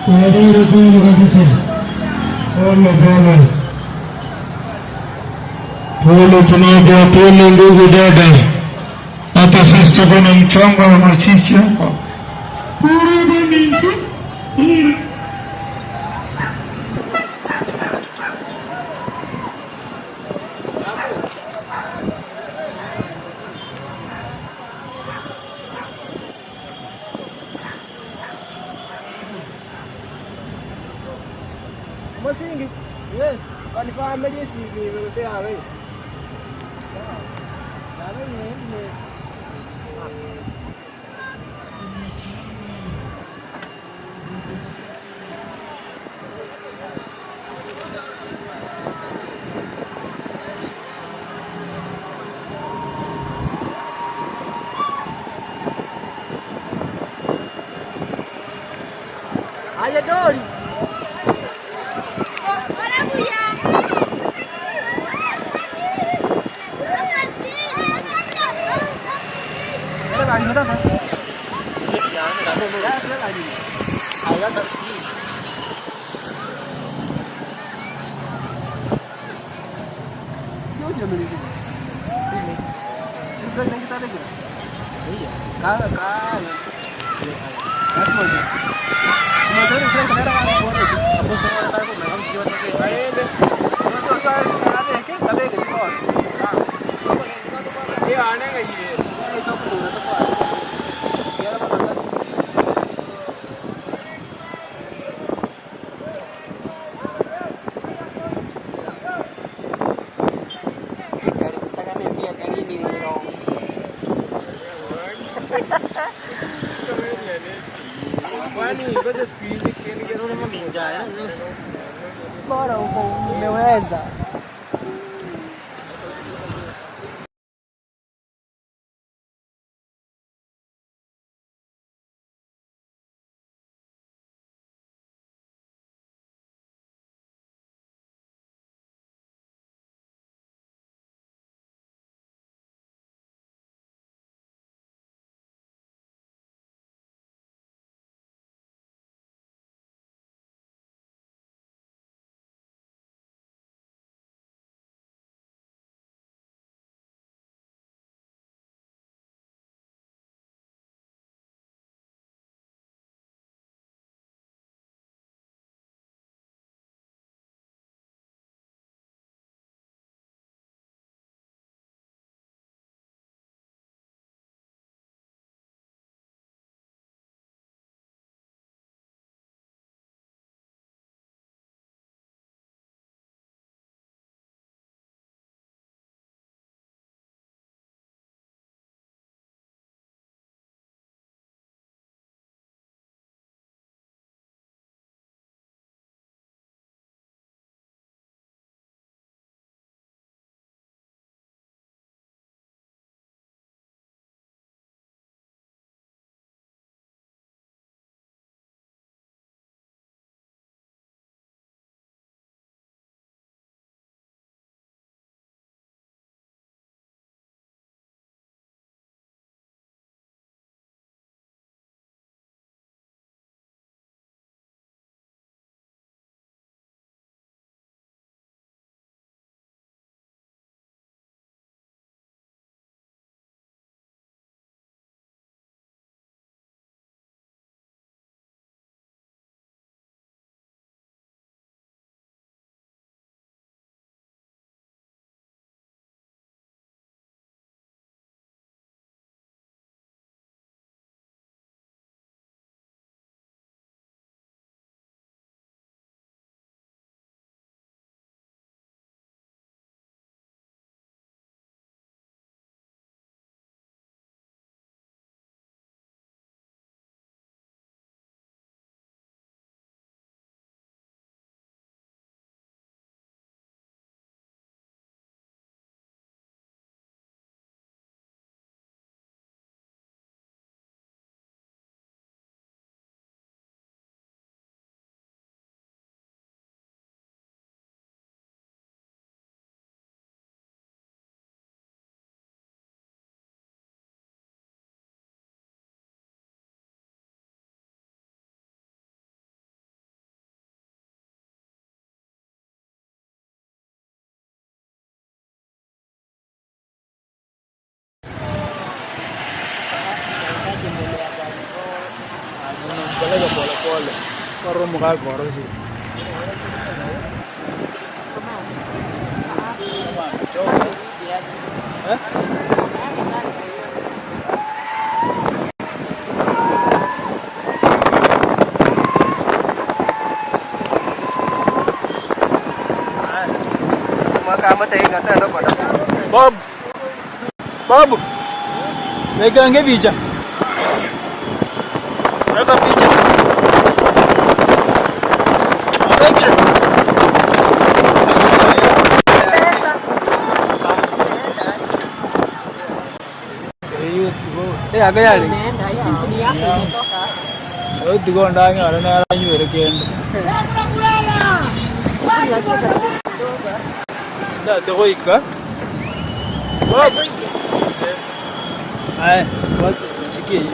Twabeire pole kabisa. Pole pole. Pole tunaopewa pole ndugu dada. Hata sisi tuko na mchango wa machichi hapa. Pole mingi. Omosingi, kwani family esibire gose yabeire? Yabeire ime. Aye Dori. Bora uko umeweza. Peleka pole pole, kwarora omogaka orosire. Bob, Bob, bekange ebicha, weka picha. Wabekire. Tiga ondang'e nere anywere kende. Ndate goika. Aye, sikia hii.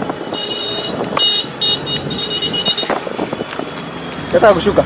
Nataka kushuka.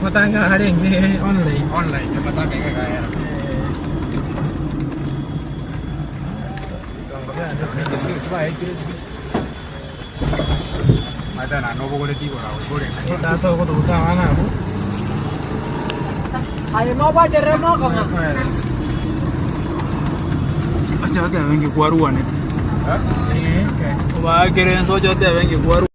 Amatanga arenge online. Online, amatanga egekayera. Matana nobogoreti igoro agoiboreka. Tata ogotogoka abana abwo. Aye nobacherere nokong'a. Acha otebe nki kwarwanete. Obaakere ense oche otebe nki kwarwanete.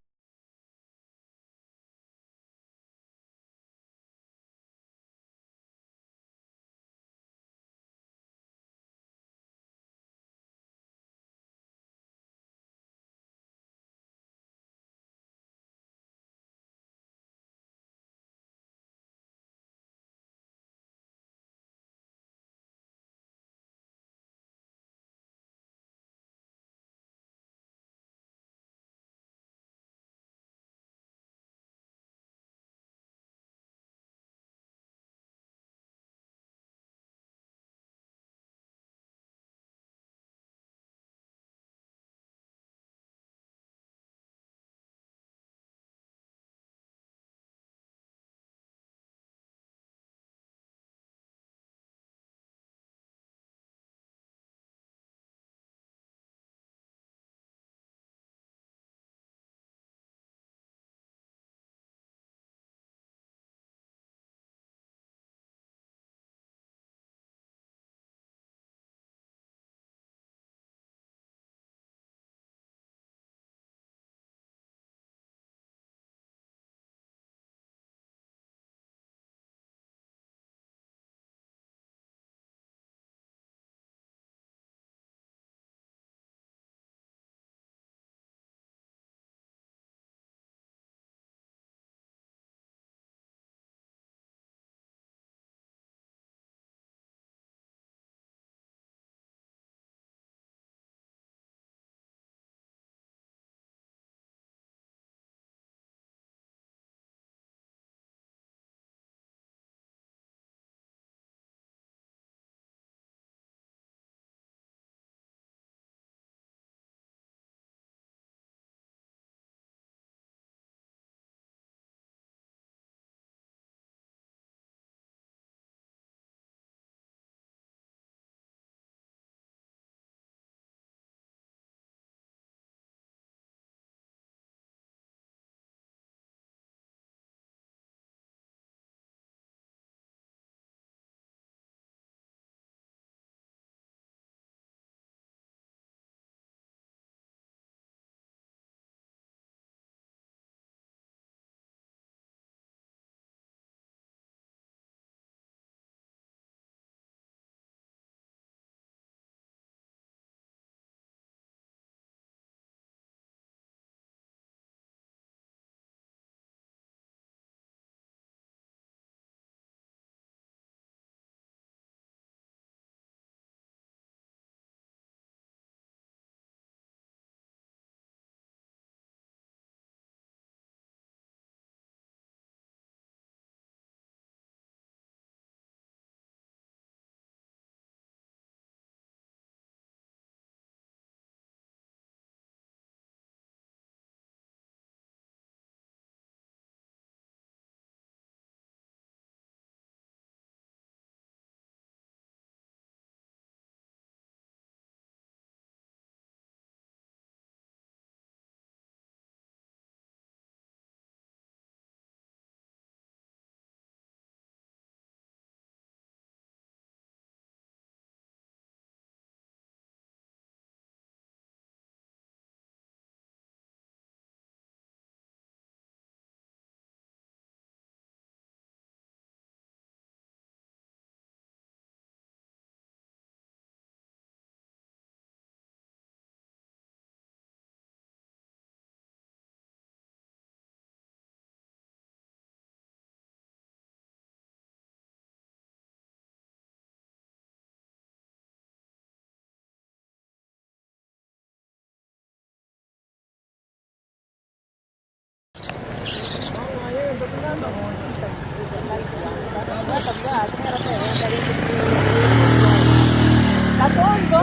Katonzo.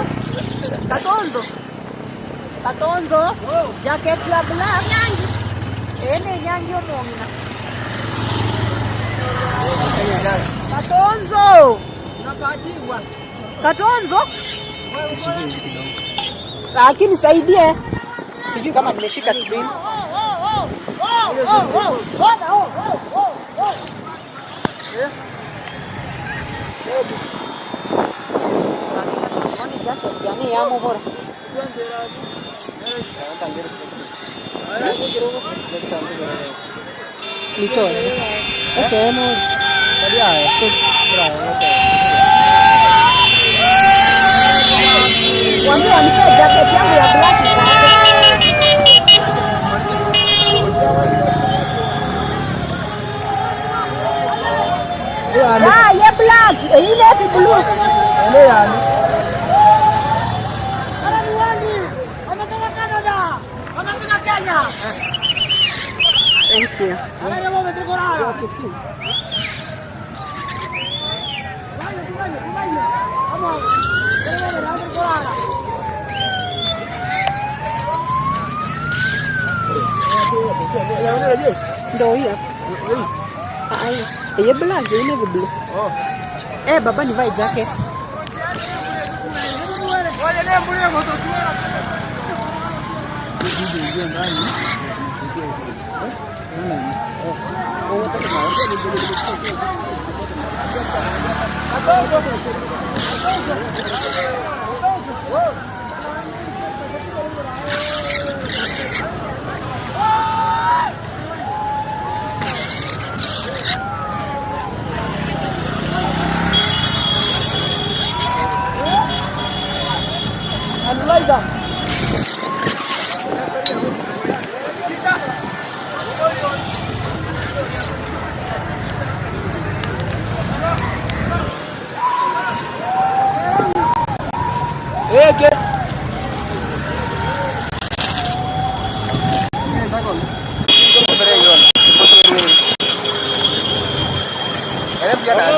Katonzo. Katonzo. Jacket ya black. Ene nyangi omong'ina. Katonzo. Katonzo. Lakini saidie. Sijui kama nimeshika screen. Yani yamo bora. Nitoe. Okay, mo. Waambie wanipe jacket yangu ya black Ah, ya black, ile ni blue. Thank you. Ndio hiyo. Ah, ye black, ile ni blue. Eh, baba nivae jacket.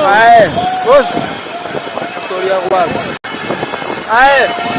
Aye, boss. Story ya kwanza. Aye.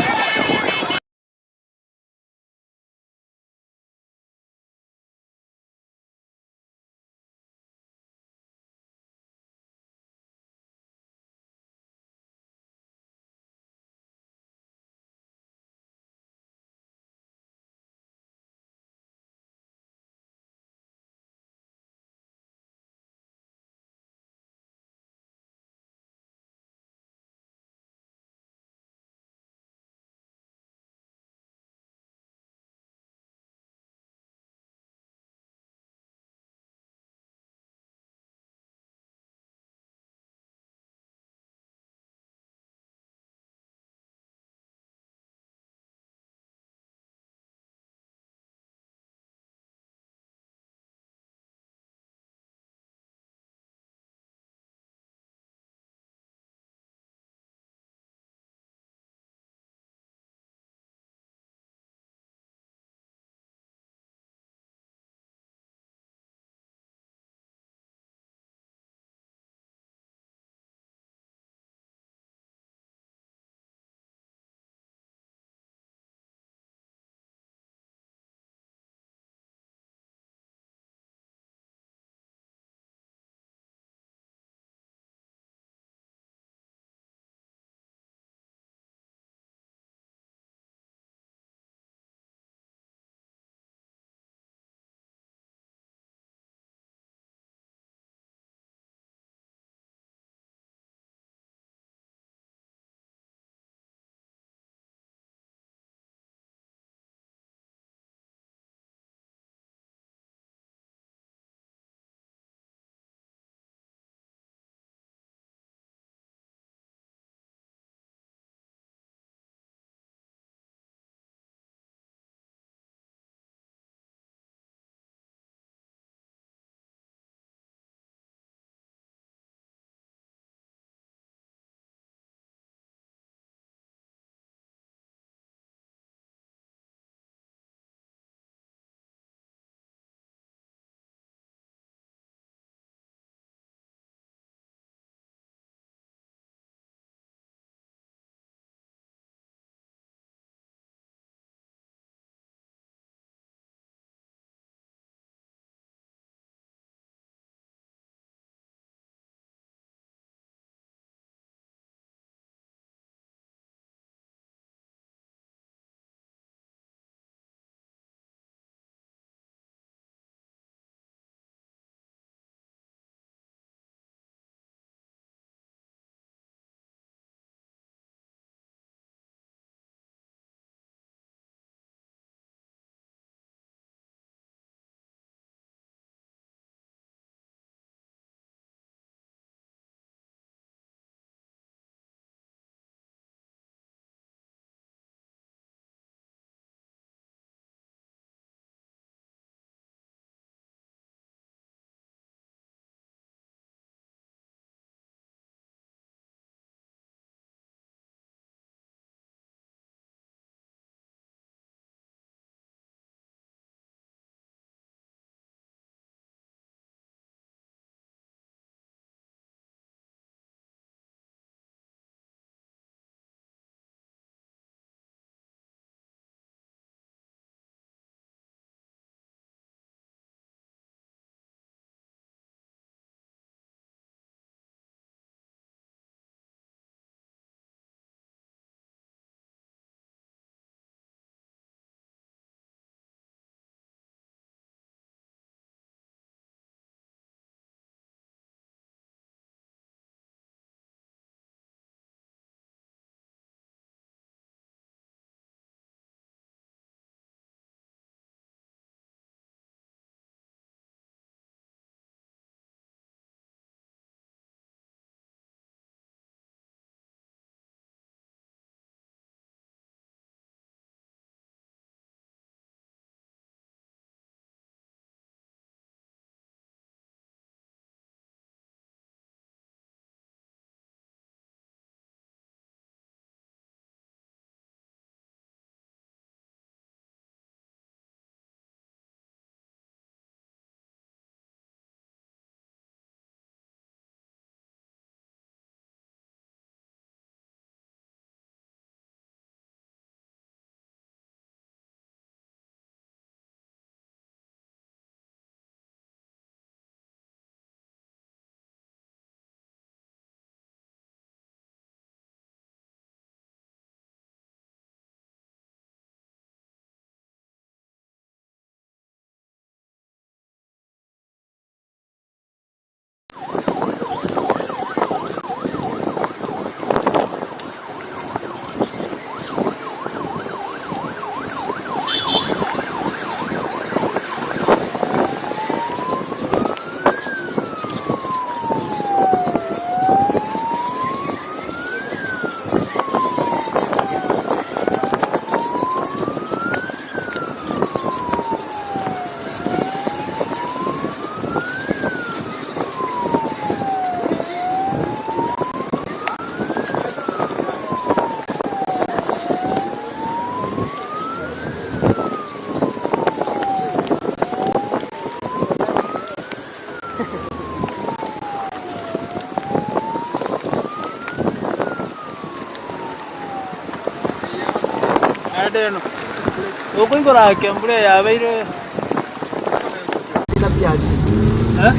Naende eno, okoigora ake embura eye yabeire eh?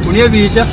Kunia ebicha.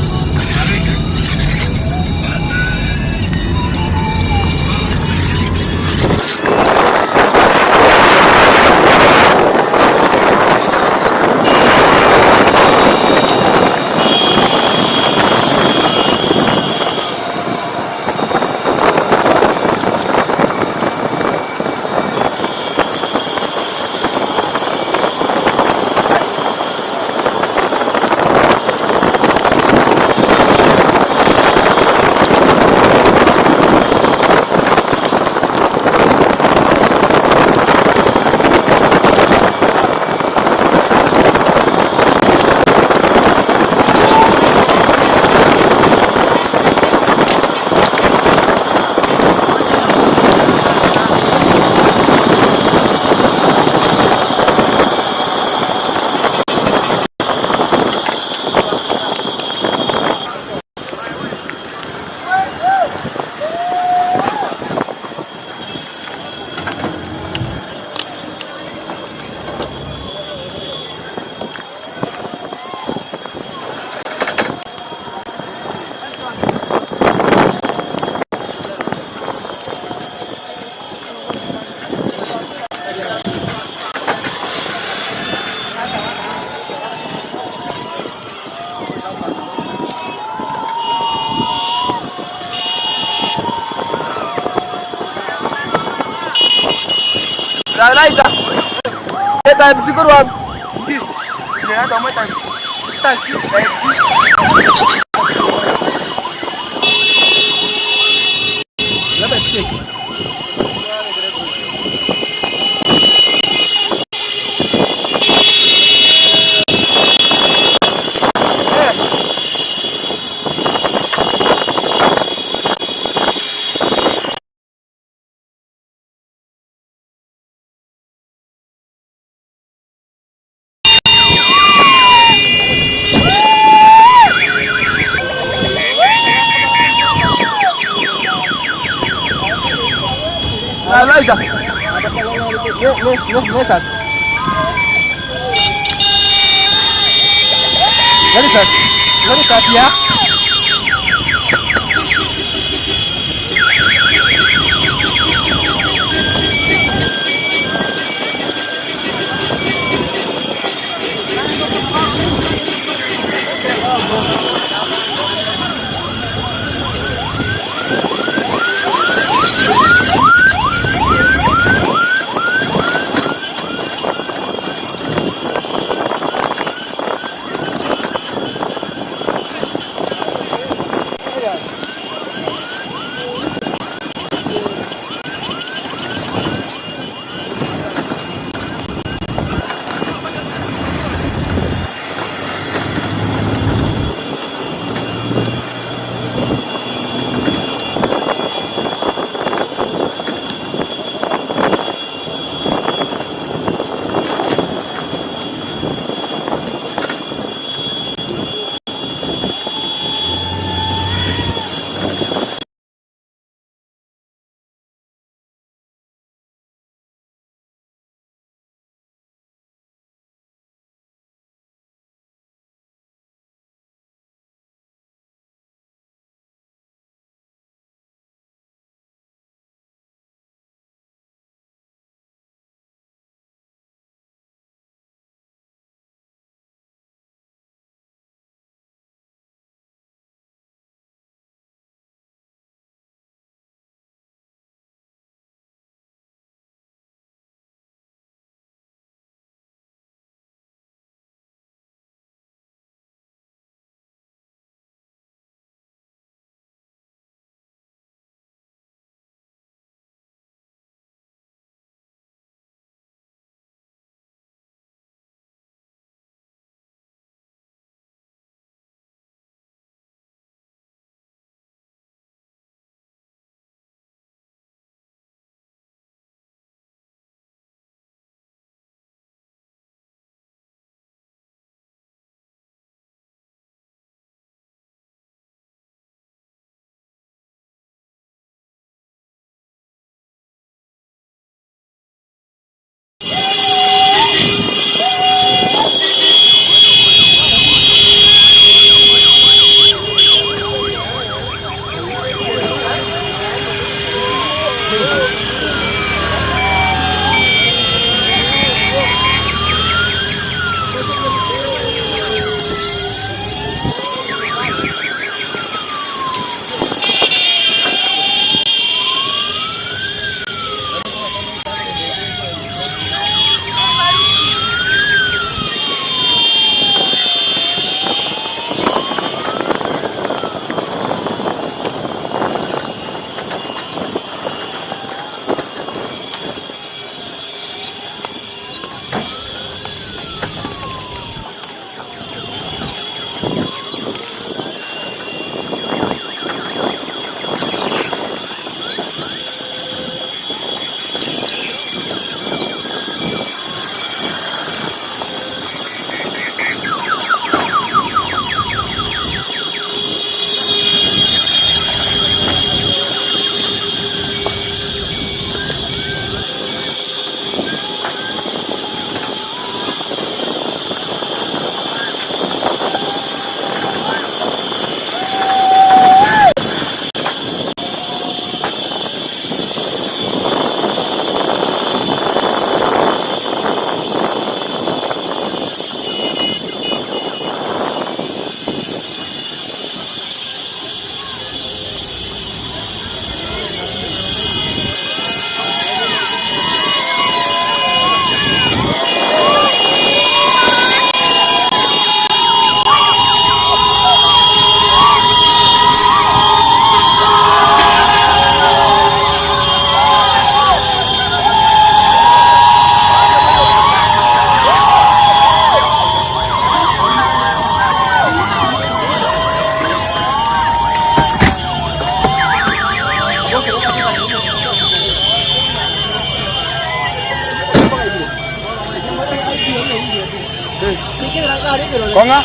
Kong'a.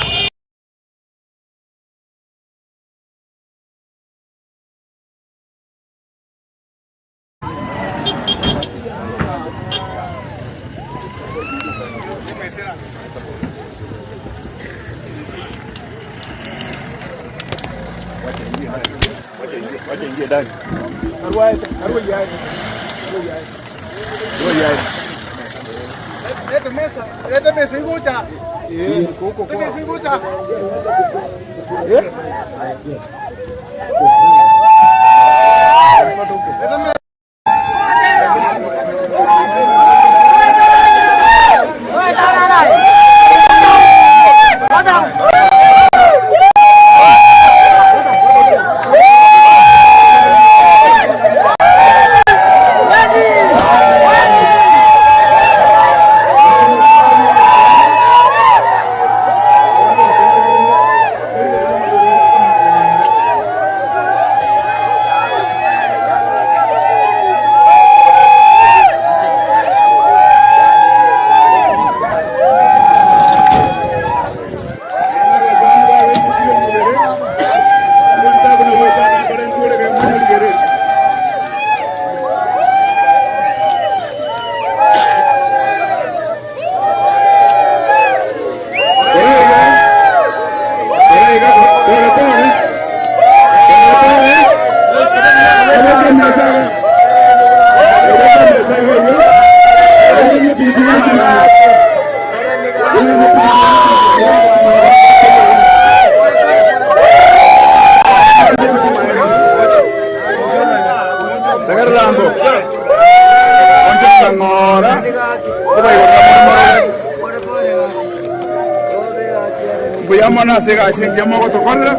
Mbuya mono ase egasi engiya mogotokorera,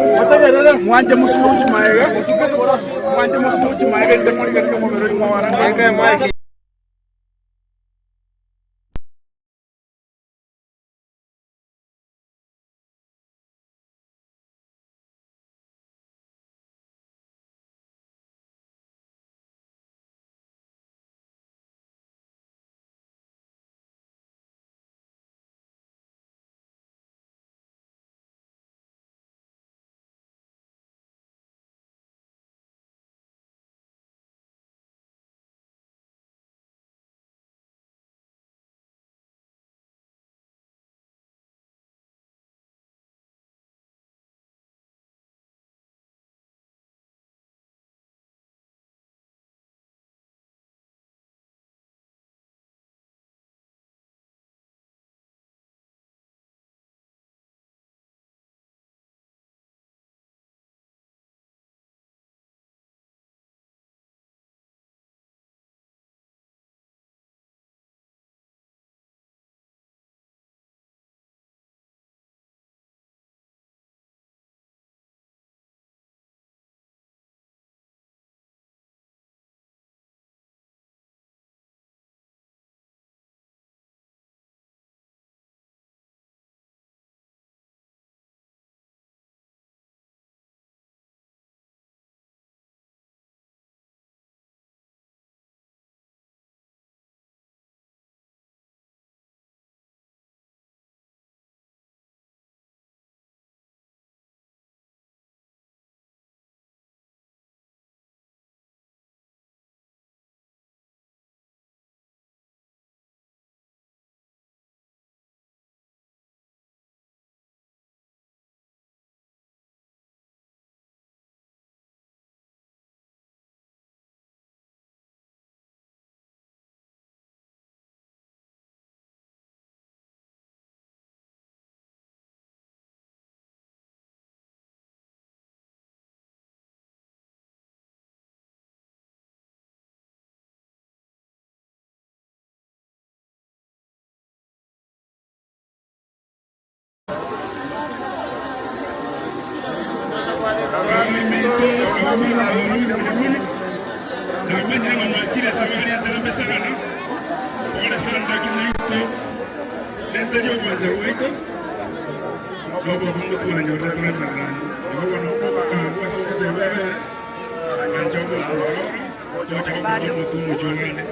mwanche mosuke gochia magega, mwanche mosuke gochia magega erinde morigererie omobere oino mwarane. Namanyire ng'a mwachire ase abariete namesegana, pole sana lakini naintwe nentari ogwancha gwaito, nobokong'u twanyorire toremereranie. Igo bono ogokaangwa ase ogoteba ere, ancha omonto ororo, tocha gokora omonto omochie ogende.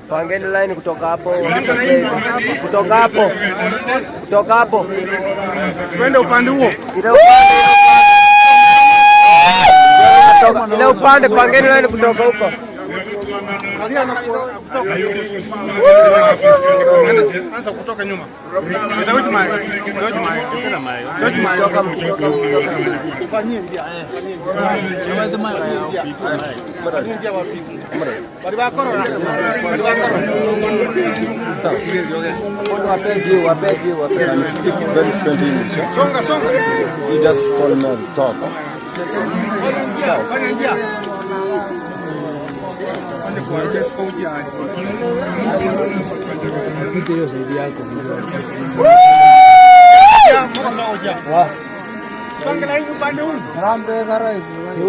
Pangeni line kutoka hapo, kutoka hapo, kutoka hapo, Twende upande huo. ile upande, ile upande, pangeni line kutoka huko. Anza kutoka nyuma. Dawidi Mayo. Dawidi Mayo. Dawidi Mayo. Fanyie njia. Fanyie njia wapite. Bali bakorora. Bali bakorora. Wape juu, wape juu, wape juu. Speak very fluent English. eh? Songa songa. You just call me and talk. Fanya njia.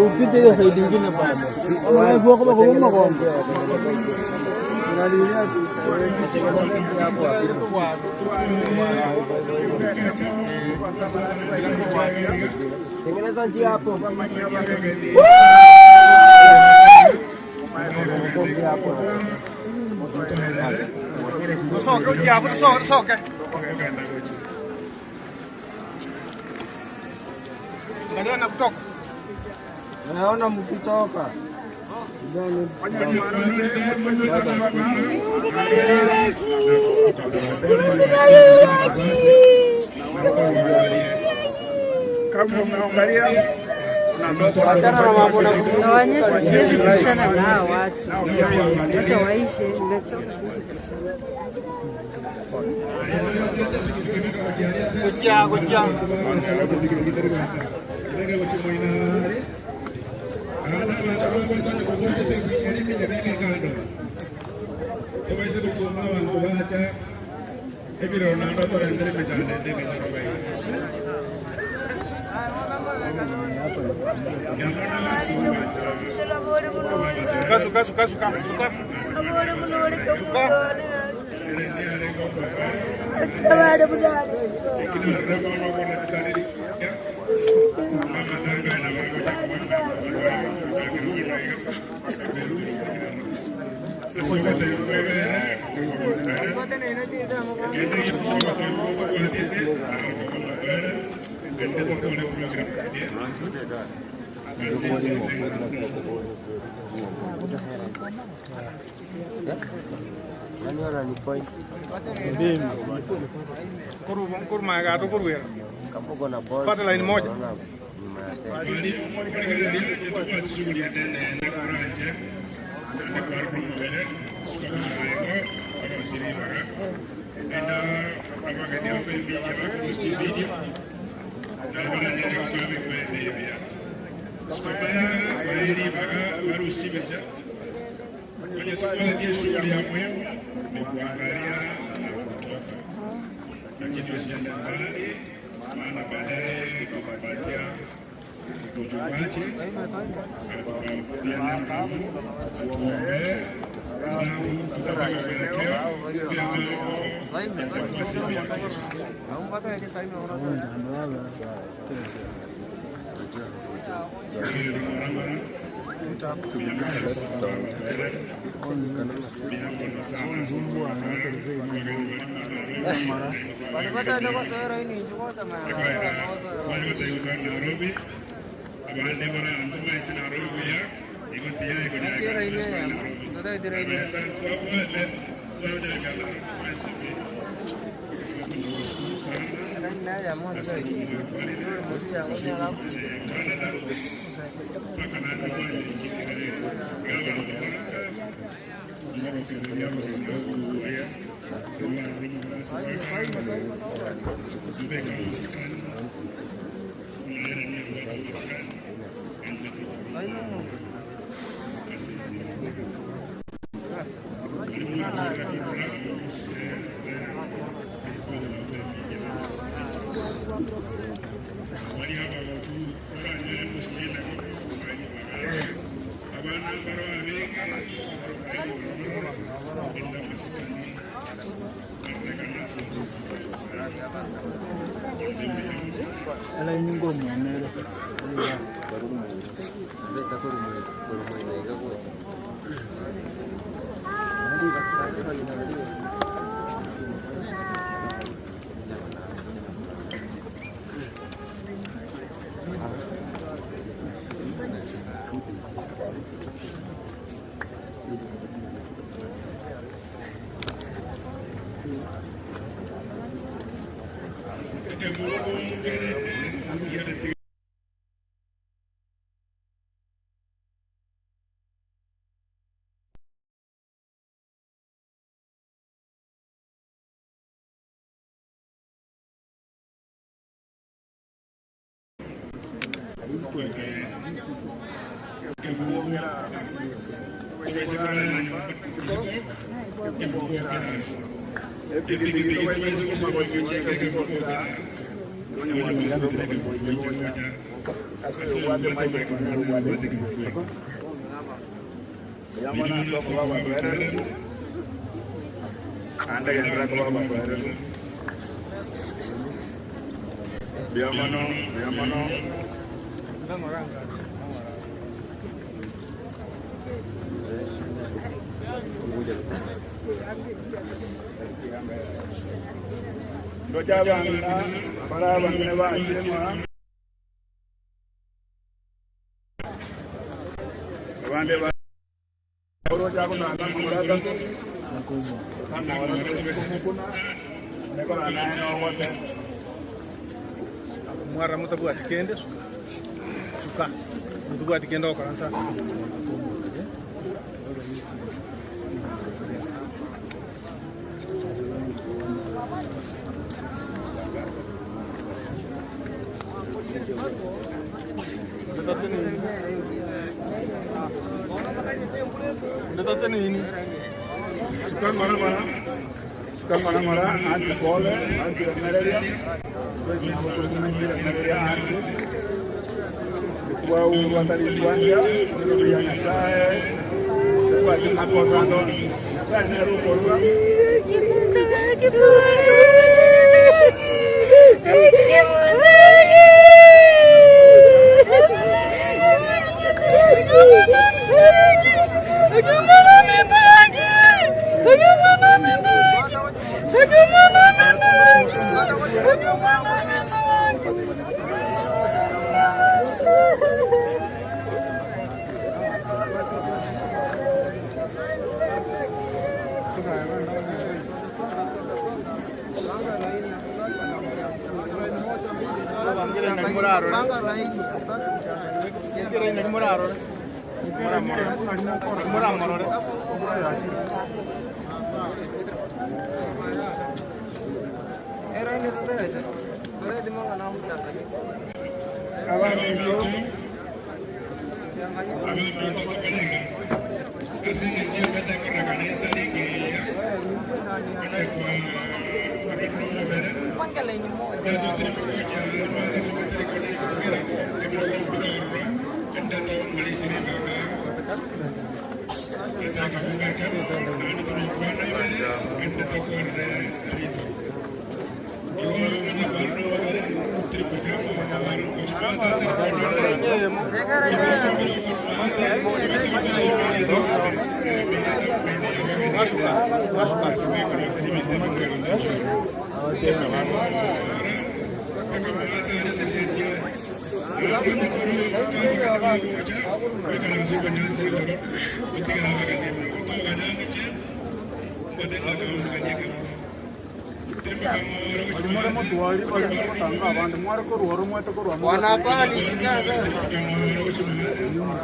Upite hiyo side ingine bado. Tengeneza njia hapo. Soke ujia, soke soke. Angalia na kutoka. Naona mkitoka. Kama umeangalia Achana na mambo na Naonyesha siwezi kubishana na hawa watu. Wacha waishe, nimechoka siwezi kubishana. Gojia, gojia. Suka, suka, suka, suka, suka. Nani wananipoint? Kuru, kuru maga to kuru era. Kama uko na ball. Fuata line moja. Unaona nyuma ya tena. Lakini usiende mbali, maana baadaye tutapatia mchungaji atuombee na tutapata mwelekeo vile ambavyo itakuwa siku ya kesho. Nairobi Abande barantomaete naroro buya, igo tiyai konyarekana Kristo Nairobi. Abesa twabwate twanyarekana Nairobi twensi pi. Nakushukuru sana ase mwakorire Canada mpaka nandi mwanyekire gabantu baraka mwagokereria abarongo Biamono, biamono. Ndoja abang'ina bara abang'ina bachema abande ba oroja kunana murata nekora naye nogote Mwara mutabwati kende suka suka mutubwati kende okoransa Suka ngora ngora suka ngora ngora anti pole anti mereria mereria anti kwa urwatari kwanja ya nyasaye kwa timakozando nyasaye nerukorwa Abantu Pange laini moja.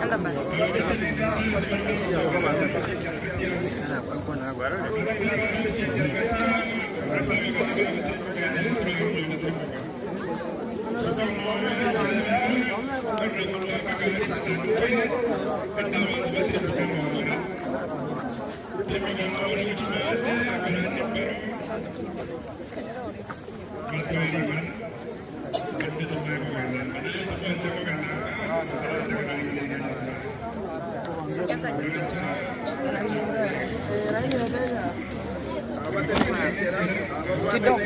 Anda basi. Kidogo.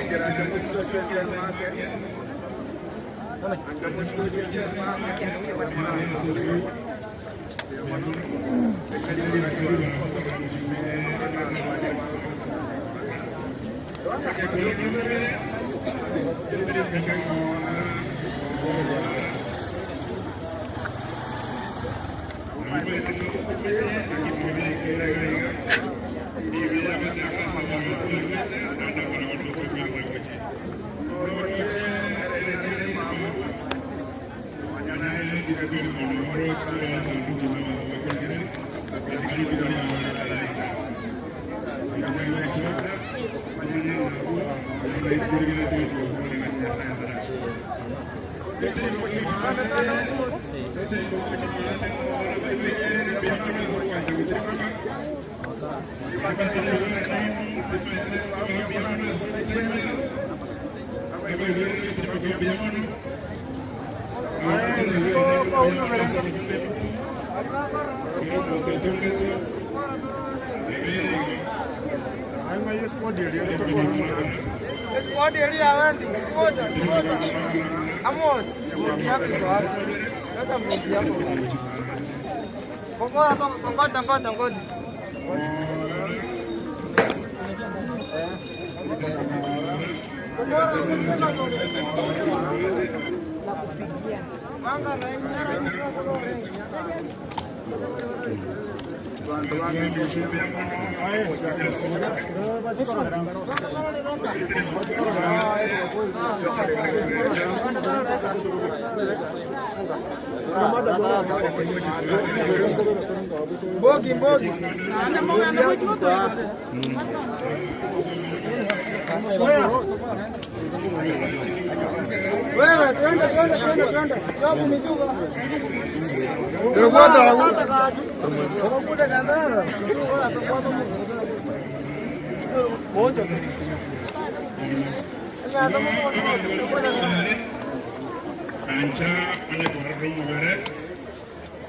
Ancha onye kwarora omobere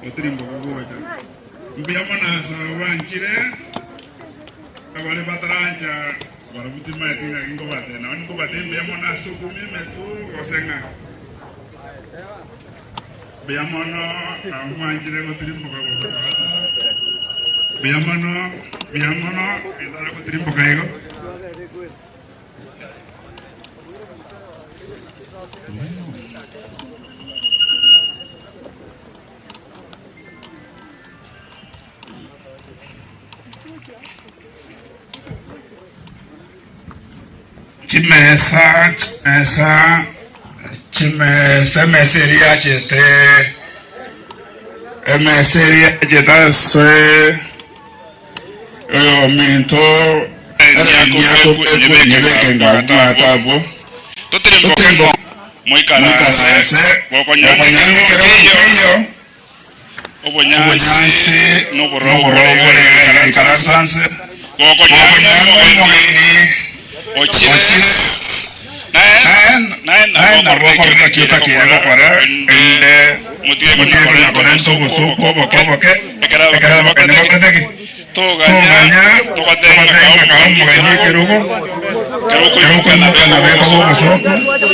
otirimboka gocha. Mbuya mono ase abwo banchire, abare batarancha barabwo timaeti ng'aki nkobatebia. Nabo nkobatebia mbuya mono ase okoumia emetwe gose ng'a mbuya mono abwo mwanchire gotirimboka gocha Mbuya mono, mbuya mono, etara gotirimboka igo. Chimesa, chimesa, chimesa, emesa eria yachete, emesa eria yachete ase oyominto nyebeke ngabwate abwo. Totirimboke moikaranse gokonyora ekero nkeiyo obonyansi noborobu bore ikaransa nse gokonyora omogeni ochire naye nabo okorora ekio otakeire gokora erinde motige konya korenta obosoku oboke oboke ekero abageni bakorete ki? Toganya togotenga kaa omogeni ekerogo, ekero okoimoka nabo ekoba obosoku,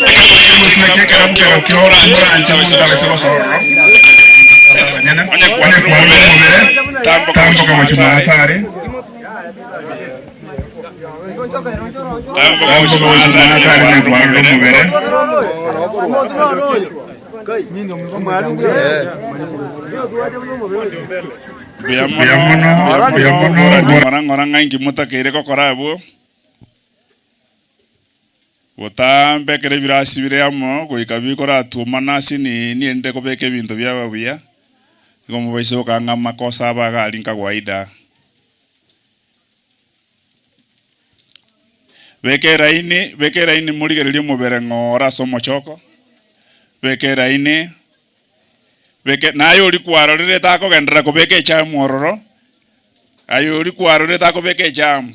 ekero ekerabu kerokio oranche gose gose ororo, abanyene, onye kwarure omobere, tamboka gochia maatari, tamboka gochia maatari onye kwarure omobere. Mbuya mono, mbuya mono, ng'ora ng'ora ng'a inki motakeire gokora abwo. Botambe ekero ebirasi bire amo goika bikoratwomana ase nini erinde kobeka ebinto biaba buya, igo mobaise gokanga amakosa abo iga aria nkawaida. Beka eraini, beka eraini morigererie omobere ng'ora ase omochoko, beka eraini, beka naye oria kwarorire takogenderera kobeka echamu ororo, aye oria kwarorire takobeka echamu,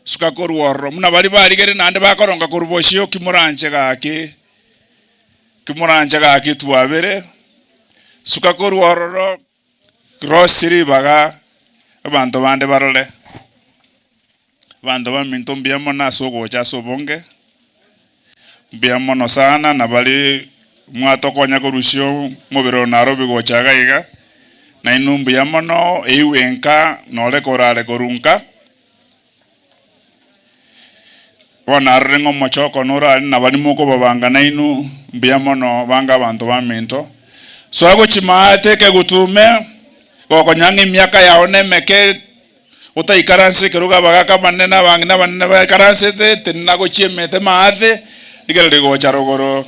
suka korwa ororo. Buna baria barigereire naende bakoronga korwa bosio ki moranche gaki, ki moranche gaki twabere, suka korwa ororo. Rosie ribaga abanto bande barore. Abanto baminto mbuya mono ase ogocha ase obonge, mbuya mono sana na baria mwatokonya korusia omobere o Nairobi gocha iga iga, nainwe mbuya mono, eigwe nka nore korare korwa nka. Bono narore ng'a omochoko noro aria na baria mokobabanga nainwe mbuya mono bange abanto baminto. Soa gochia maate ekegutume, gokonya ng'a emiaka yao nemeke, otaikaranse ekerogo abagaka abanene na abang'ina abanene baikaransete, tenena gochia emete maate, rigereria gocha rogoro.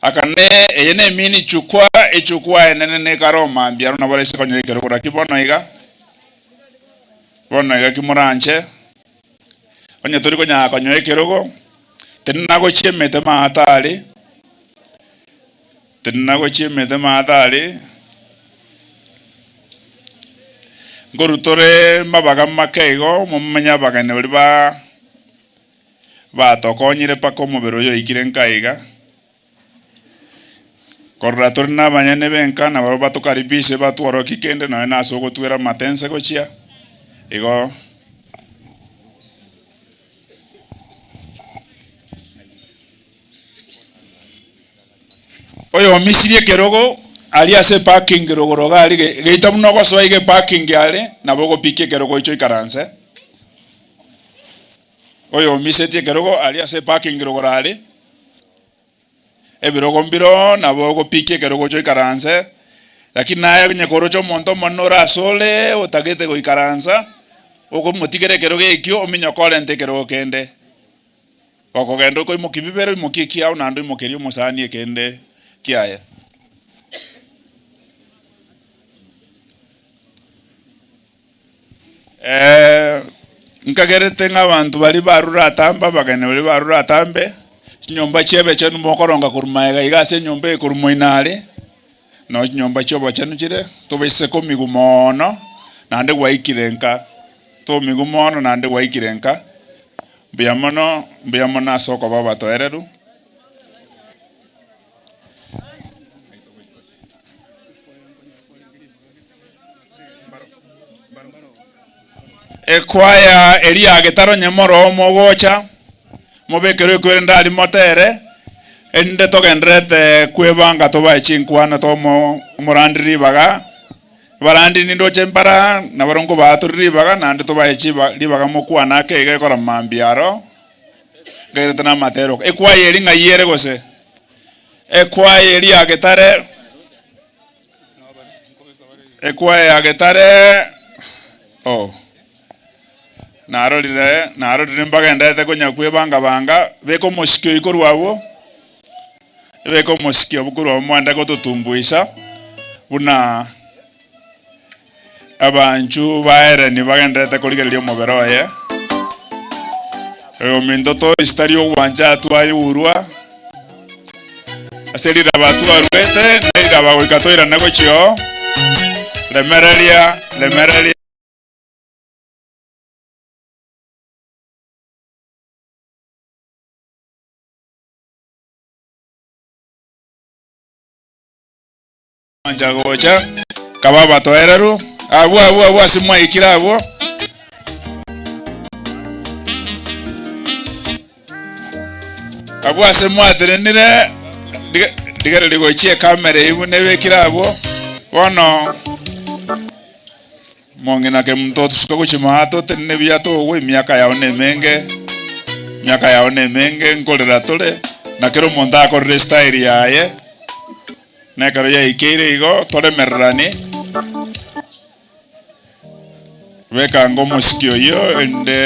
Akane, eye nemini chukwa, echukwa enene nekare omambia aro nabo raise konyora ekerogo naki bono iga. Bono iga ki moranche, onye tori konyara konyoa ekerogo, tenena gochia emete maate are, tenena gochia emete maate are, nkorwa tore mabaga make igo, momanye abageni baria ba batokonyire mpaka omobere oyo oikire nka iga. Korora tore nabanyene b'enka, nabarabwo batokaribishe batworokie kende nonya nase ogotwera amate ense gochia igo. Oyomisirie ekerogo aria ase eparking rogoro iga aria geita buna ogosoa iga eparking are nabo ogopikia ekerogo echo oikaranse. Oyomisetie ekerogo aria ase eparking rogoro are. Ebirogo mbiroo nabo ogopikia ekero ogocha oikaranse, lakini naye onye koroche omonto omonene ore asore otagete goikaransa, okomotigera ekerogo ekio ominyoke orente ekerogo kende. Gokogenda okoimokia bibere oimokie ekiao naende oimokerie omosani ekende kiaye. Nkagerete ng'a abanto baria barure atambe, abageni baria barure atambe, chinyomba chi'ebechenu mokoronga korwa magega iga ase enyomba eye korwa moino are, noo chinyomba chi'obochenu chire, tobaise komigwa moono, naende gwaikire nka, tomigwa moono naende gwaikire nka, mbuya mono, mbuya mono ase okoba abatoereru. Ekwaya eria ya getaro onye moroo mogocha, mobekerwe ekwerende aria motere, erinde togendererete kwebanga tobae chinkwana tomo omorandi ribaga, abarandi nindoche mbara nabarabwo nkobaa tore ribaga naende tobae chiba ribaga mokwane ake iga ekora mambia aro, nkairete na amatero. Ekwaya eria ng'ai ere gose? Ekwaya eria ya getare. Ekwaya ya getare oh narorire narorire mbagenderete konya kwebanga banga, beka omosiki oyio korwa abwo, beka omosiki obwo korwa abwo mwende gototumbuisa buna abanchu ba Ellen bagenderete korigereria omobere oye. Oyominto toisi tari ogwancha twaigurwa. Ase riraba twaruete, na riraba goika toirane gochia oo. Remereria, remereria. Gwancha gocha, kaba abatoereru, abwo abwo abwo ase mwaikire abwo. Abwo ase mwatenenire, riga- rigereria gochia ekamera eyio buna ebekire abwo, bono mong'ina kemunto otosuka gochia maate otenene buya togwa emiaka yao nemenge, emiaka yao nemenge nkorera tore, na kera omonto akorire estyle yaye. Na ekero yaikeire igo, toremereranie, beka ango omosiki oyio, erinde.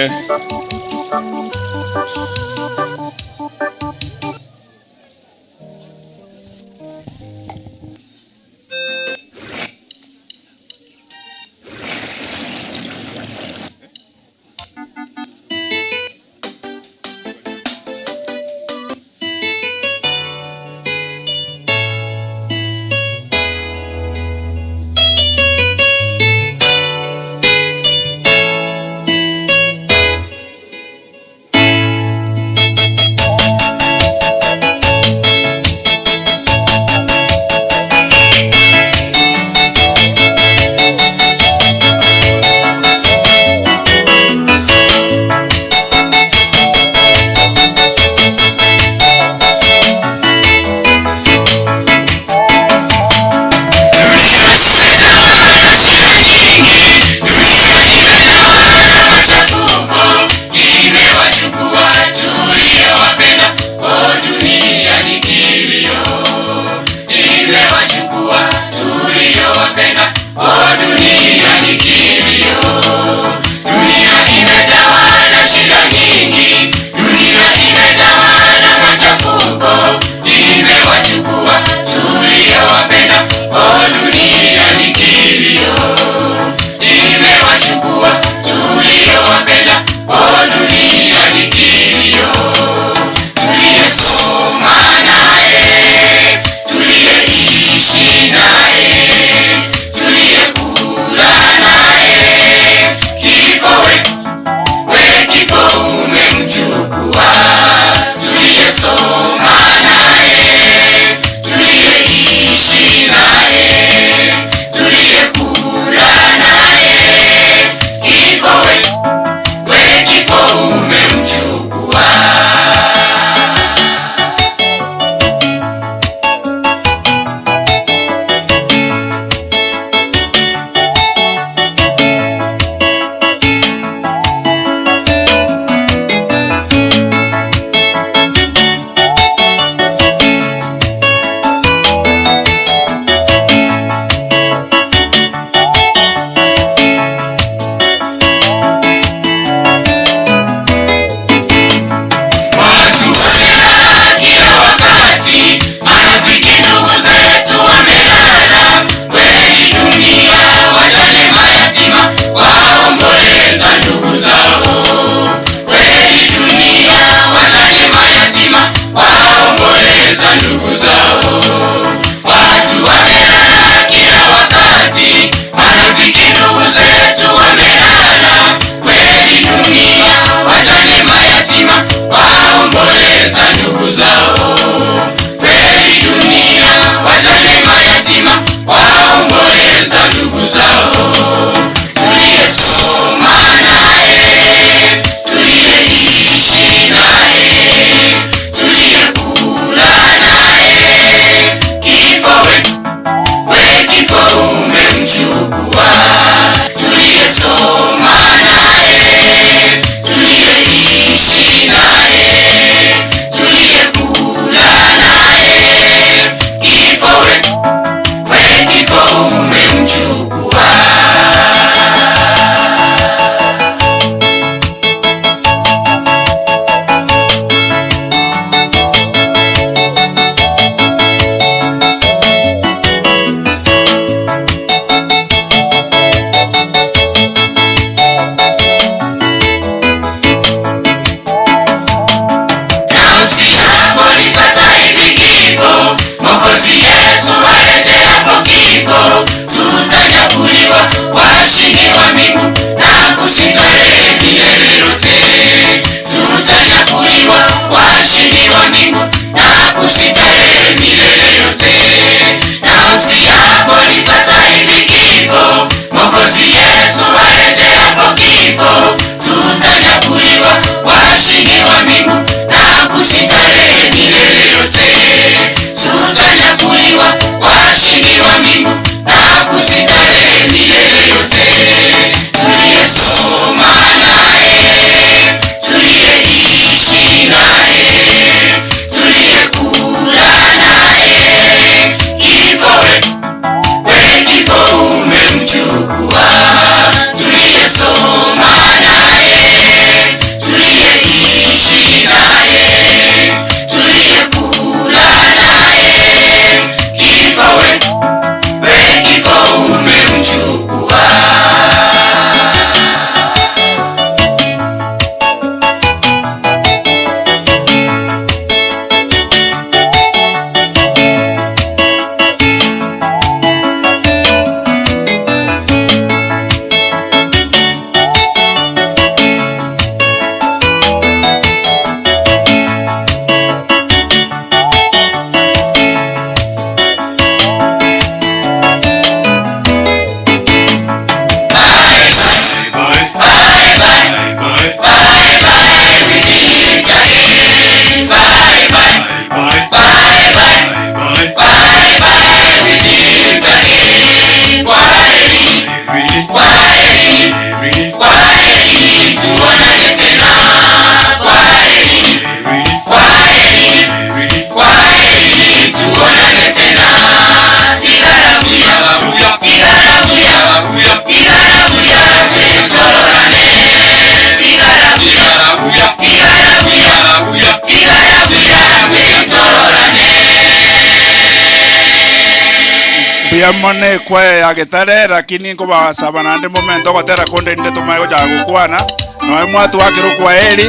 Mbuya mono ekwaya ya Getare, lakini nkobasaba naende momente ogotera konde rinde tomanye gochaka gokwana. Noe mwatwakire okwaheri,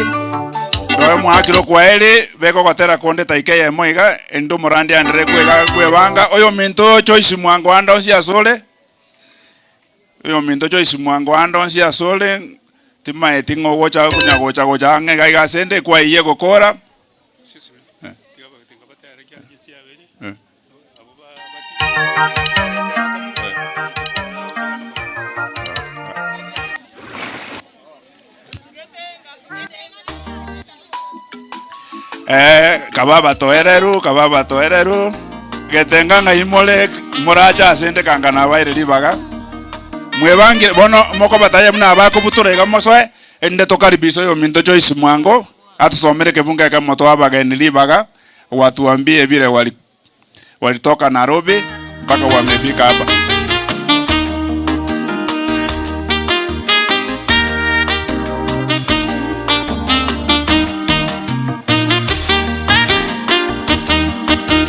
noe mwaakire okwaheri, beka ogotera konde taika eyemo iga, erinde omorandi aenderere kwega kwebanga. Oyominto Joyce Mwango ande onsi asore, oyominto Joyce Mwango ande onsi asore, timaeti ng'a ogocha konya gocha gocha ang'e iga iga asende, ekwaya eyio egokora. Kaba abatoereru, kaba abatoereru, getenga ng'ai more morache ase 'nde kanga nabaeire ribaga, mwebangire bono mokobatayia buna abakobutora iga mosoe, erinde tokaribishe oyominto Joyce mwango, atosomere ekebungo ekemo toe abageni ribaga. Watuambie vile wali walitoka Nairobi mpaka wamefika hapa.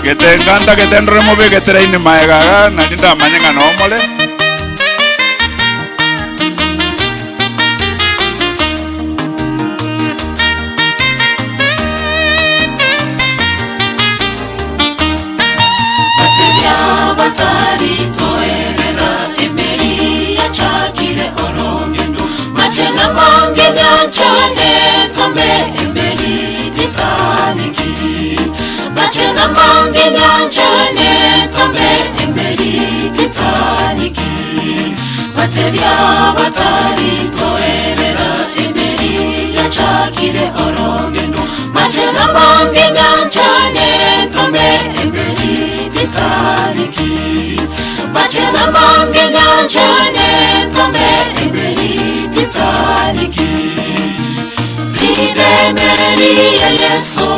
Getenga ntagete ndore mobegete raini maega iga nari ndamanye ng'a noo more. Batebia bataritoerera emeri yachakire orogendo, mache namange nyancha netambe emeri Titaniki. Mache namange nyancha netambe emeri Titaniki. Batebia bataritoerera emeri yachakire orogendo, mache namange nyancha netambe emeri Titaniki. Mache namange nyancha netambe emeri Titaniki. Ridemeri ya Yeso,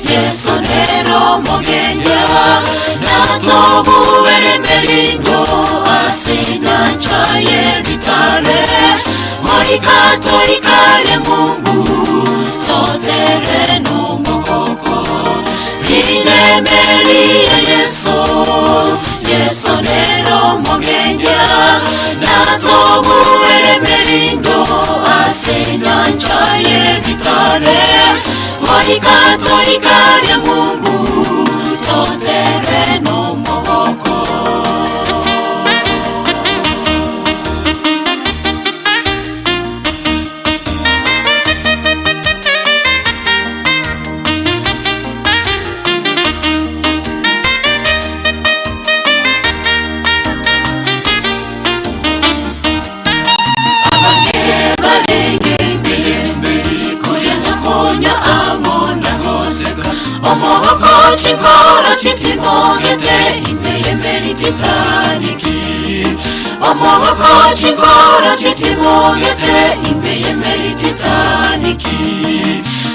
Yeso nero omogenya, natobubere emeringo ase enyancha y'ebitare, goika toikare ng'umbu, totere nomogoko. Ridemeri ya Yeso, Yeso nero omogenya, natobubere emeringo ase enyancha y'ebitare, goika toikare ng'umbu, totere nomogoko. Abange barenge imeyemeri koria na konywa amo na goseka, omogoko chinkoro chitimogete imeyemeri Titaniki. Omogoko chinkoro chitimogete imeyemeri Titaniki.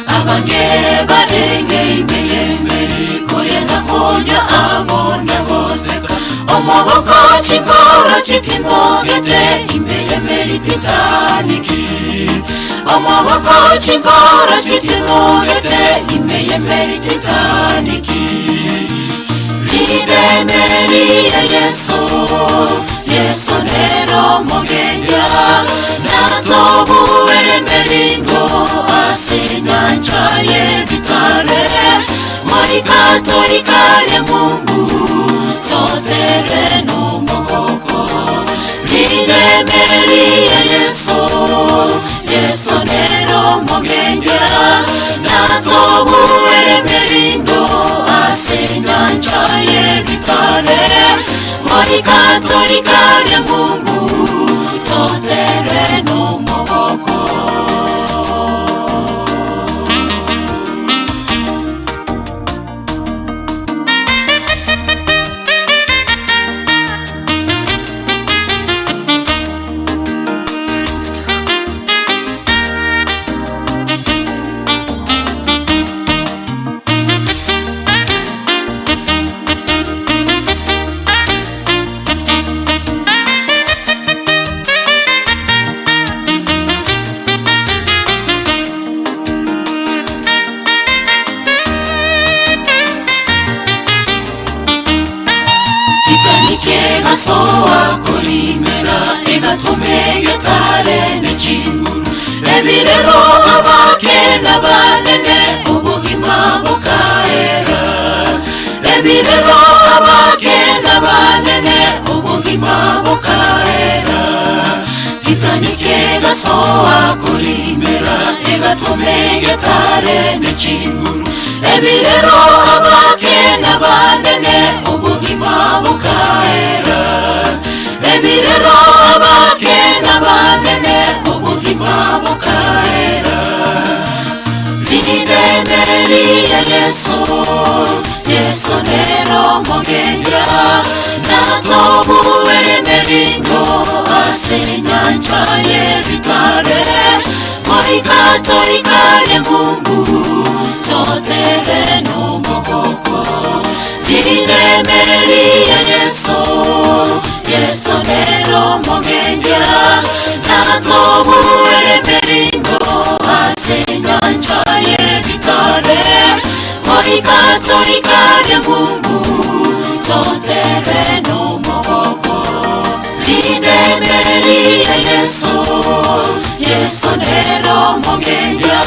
Abange barenge imeyemeri koria na konywa amo na goseka, omogoko chinkoro chitimogete imeyemeri Titaniki. Omogoko chinkoro chitimogete imeyemeri Titaniki. Ridemeri ya Yeso, Yeso nero omogenya, natobubere emeringo ase enyancha y'ebitare, goika toikare ng'umbu, totere nomogoko. Ridemeri ya Yeso, Yeso nero omogenya, natobubere emeringo ase enyancha y'ebitare, goika toikare ng'umbu, totere nomogoko. tomegetare ne chinguru ebirero abake n'abanene obogima bukaera ebirero abake n'abanene obogima bukaera Ridemeri ya Yesu, Yesu nero mogenda natobuwere meringo ase nyanja y'ebitare goika toikare ngumbu totere n'omogoko Ridemeri ya Yesu, Yesu nero mogenda natobuwere meringo ase nyanja y'ebitare goika toikare ngumbu totere n'omogoko Ridemeri ya Yesu, Yesu nero mogenda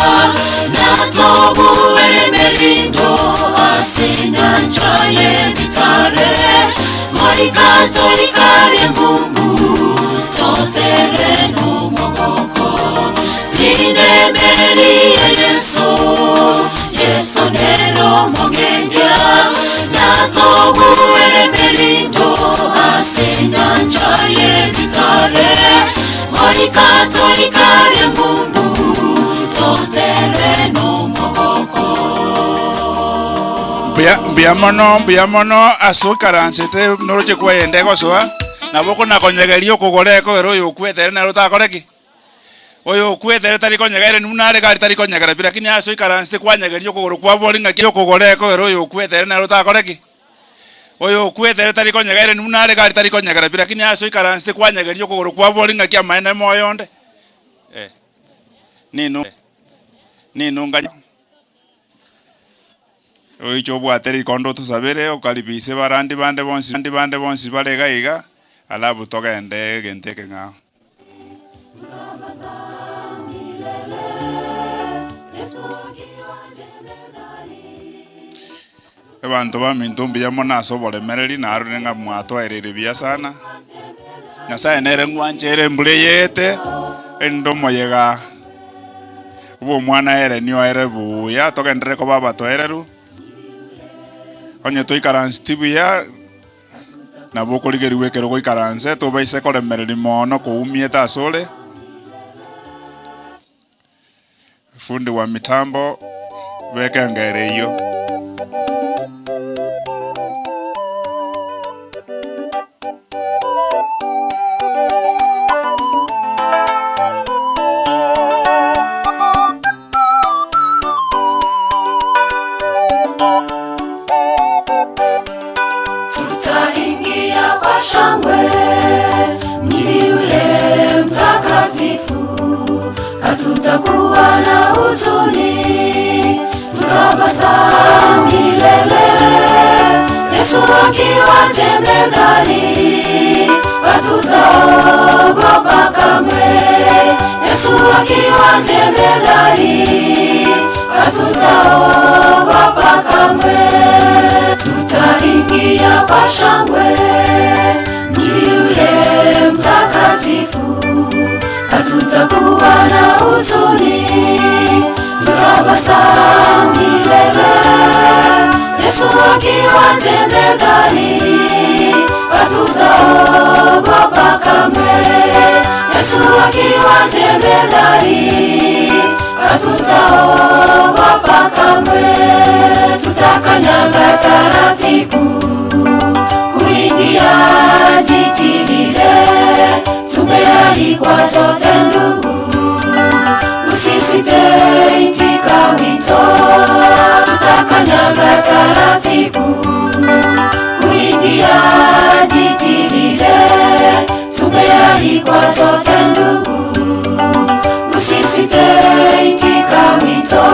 natobuwere merindo ase nyanja y'ebitare goika toikare ngumbu totere n'omogoko Ridemeri ya Yesu, Yesu nero mogenda natobuwere merindo ase nyanja y'ebitare goika toikare ngumbu totere n'omogoko Mbuya mbuya mono mbuya mono ase oikaransete noroche kwayende egosoa, nabo okonakonyegeria okogoro ekogera oyo okwetere nere otakore ki? Oyo okwetere tari konyega ere buna are gari tari konyegera pi lakini ase oikaransete kwanyegeria okogoro kwabori ng'aki okogoro ekogera oyo okwetere nere otakore ki? Oyo okwetere tari konyega ere buna are gari tari konyegera pi lakini ase oikaransete kwanyegeria okogoro kwabori ng'aki amaene moyo onde eh, ninu ninunganya. Oiche obwate rikondo otosabere, okaribise barandi bande bonsi bandi bande bonsi bare iga iga, alafu togende egento ekeng'ao. Abanto baminto mbuya mono ase oboremereri, narorire ng'a mwatoereire buya sana. Nyasaye nere ngwanchere embura eye ete, erinde omoyega bw'omwana ere nioere buya, togenderere koba abatoereru, onye toikaranseti buya, nabo okorigerigwa ekero ogoikaranse, tobaise koremereria mono koumiete asore. Fundi wa mitambo beka engero eyio. Tutaingia kwa shangwe mji ule mtakatifu, hatutakuwa na huzuni, tutabasamu milele. Yesu akiwa jemedari, hatutaogopa kamwe. Yesu akiwa jemedari, hatutaogopa kamwe. Tutaingia kwa shangwe mji ule mtakatifu, hatutakuwa na huzuni, tutabasamu milele. Yesu akiwa jemedari, hatutaogopa kamwe. Yesu akiwa jemedari, hatutaogopa kamwe. Tutakanyaga taratibu kuingia jiji lile, tumealikwa sote ndugu, usisite, itika wito. Tutakanyaga taratibu kuingia jiji lile, tumealikwa sote ndugu, usisite, itika wito.